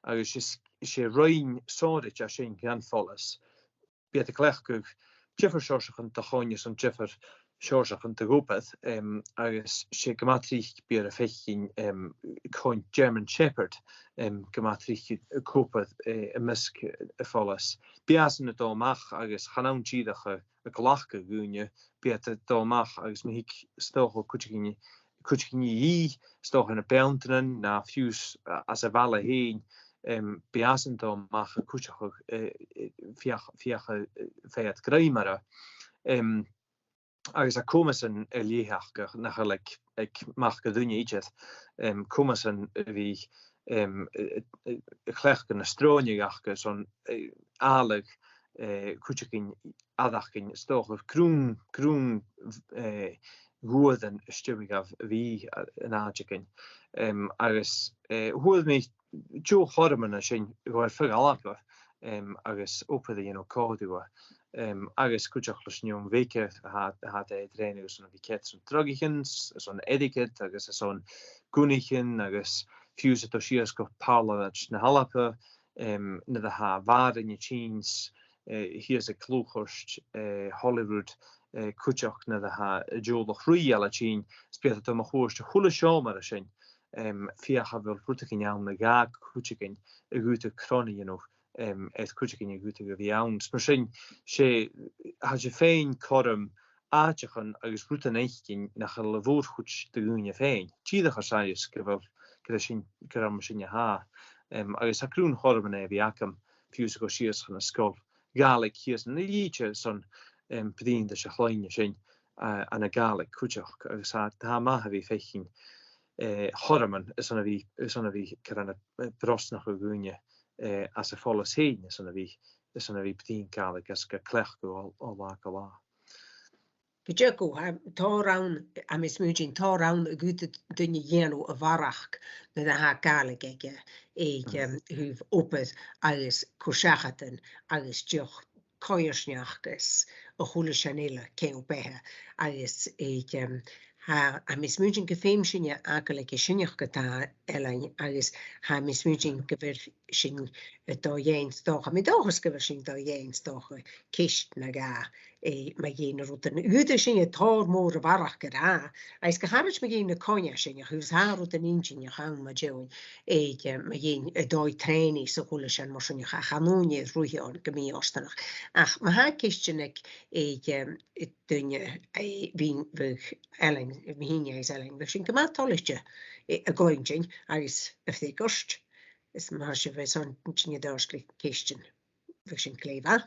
agus 's e, 's e roinn sònraichte a tha sin dhan phoileas. Bidh iad a' cleachdadh diofar sheòrsachan de choin airson diofar sheòrsachan de dh'obair, em, agus 's e gu math tric bidh iad a' faicinn, em, coin German Shepherd, em, gu math tric ag obair, eh, am measg a' phoileis. Bidh iadsan a' dol a-mach agus chan ann dìreach a, a ghlacadh dhaoine, bidh iad a' dol a-mach agus ma thig 's dòcha cuideigin cuideigin a dhìth, 's dòcha na beanntan, no fiù 's, a, anns a' bhaile fhèin, em, bidh iadsan a' dol a-mach a' cuideachadh, eh, eh, feuch, feuch, eh, feuch grèim orra. Em, agus tha comasan air leth aca nach eil aig, aig mac an duine idir, em, comasan a bhith, em, eh, eh, eh, a' cleachdadh na sròine aca airson, eh, fhaighinn, eh, cuideigin fhaighinn, 's dòcha, grunn, grunn, eh, ghuairean a stiùireadh a bhith, eh, an àiteigin. Em, agus, eh, fhuair mi deagh chothroman an sin a dhol air feadh Alba, em, agus obair a dhèanamh còmhla riutha. Em, agus cuideachd leis an fheadhainn bheaga a tha, a tha iad air trèanadh airson a bhith ceart airson drugaichean, airson airgead, agus airson gunnaichean, agus fiù 's a' dol sìos gu Pàrlamaid na h-Alba, em, nuair a tha bàrr a' tighinn, eh, shìos aig Lùchairt, eh, Holyrood, eh, cuideachd nuair a tha an teaghlach rìoghail a' tighinn, 's bidh iad a' dol mun cuairt a h-uile seòmar an sin, em, feuch a bheil rudeigin ann a dh'fhàg cuideigin a dh'fhaodadh cron a dhèanamh, em, air cuideigin a dh'fhaodadh a bhith ann. 'S mar sin, 's e, tha sibh a' faighinn cothrom àiteachan agus rudan fhaicinn nach eil a' mhòr-chuid de dhaoine a' faighinn. Dìreach air sàillibh gu bheil, gu bheil sin, gur ann mar sin a tha. Em, agus tha grunn chothroman air a bhith agam fiù 's a' dol sìos chun na sgoil Ghàidhlig shìos ann an Lìde airson, em, bruidhinn ris a' chloinn an sin, eh, anns a' Ghàidhlig cuideachd. Agus tha, tha e math a bhith a' faicinn, eh, chothroman airson a bhith, airson a bhith caran a', eh, brosnachadh dhaoine, eh, anns a' phoileas fhèin, airson a bhith, airson a bhith bruidhinn Gàidhlig agus ga cleachdadh o, o latha gu latha. Gu dearbh, tha tòrr ann, tha mi a' smaoineachadh, tòrr ann a dh'fhaodadh duine a dhèanamh a bharrachd nuair a tha Gàidhlig aige, aig, em, thaobh obair agus cur-seachadan agus dìreach coimhearsnachd agus a h-uile sìon eile, ceangal-beatha agus aig, em, tha, tha mi a' smaoineachadh gum feum sinne fhàgail aig an sin, ach ge-tà, Ailean, agus tha mi a' smaoineachadh gu bheil sinn a' dol a dhèanamh 's dòcha, tha mi an dòchas gu bheil sinn a' dol a dhèanamh 's dòcha ceist no dhà, eh, mu dheidhinn na rudan a dh'fhaodadh sinne tòrr mòr a bharrachd a ràdh, agus gu h-àraid mu dheidhinn na coin a tha sin, ach tha rudan inntinneach ann mu dheidhinn, eh, mu dheidhinn an dòigh trèanaidh 's a h-uile sìon mar sin, ach chan ùine ruith ann gu mì-fhortanach. Ach ma tha ceistean aig, aig, em, duine, eh, bhithinn, bhiodh Ailean, mi fhìn agus Ailean, bhiodh sinn gu math toilichte, eh, a ghlèidheadh agus a' faighinn ort. Is ma tha sibh airson tighinn a dh'fhàs ceistean, bhiodh sin glè mhath.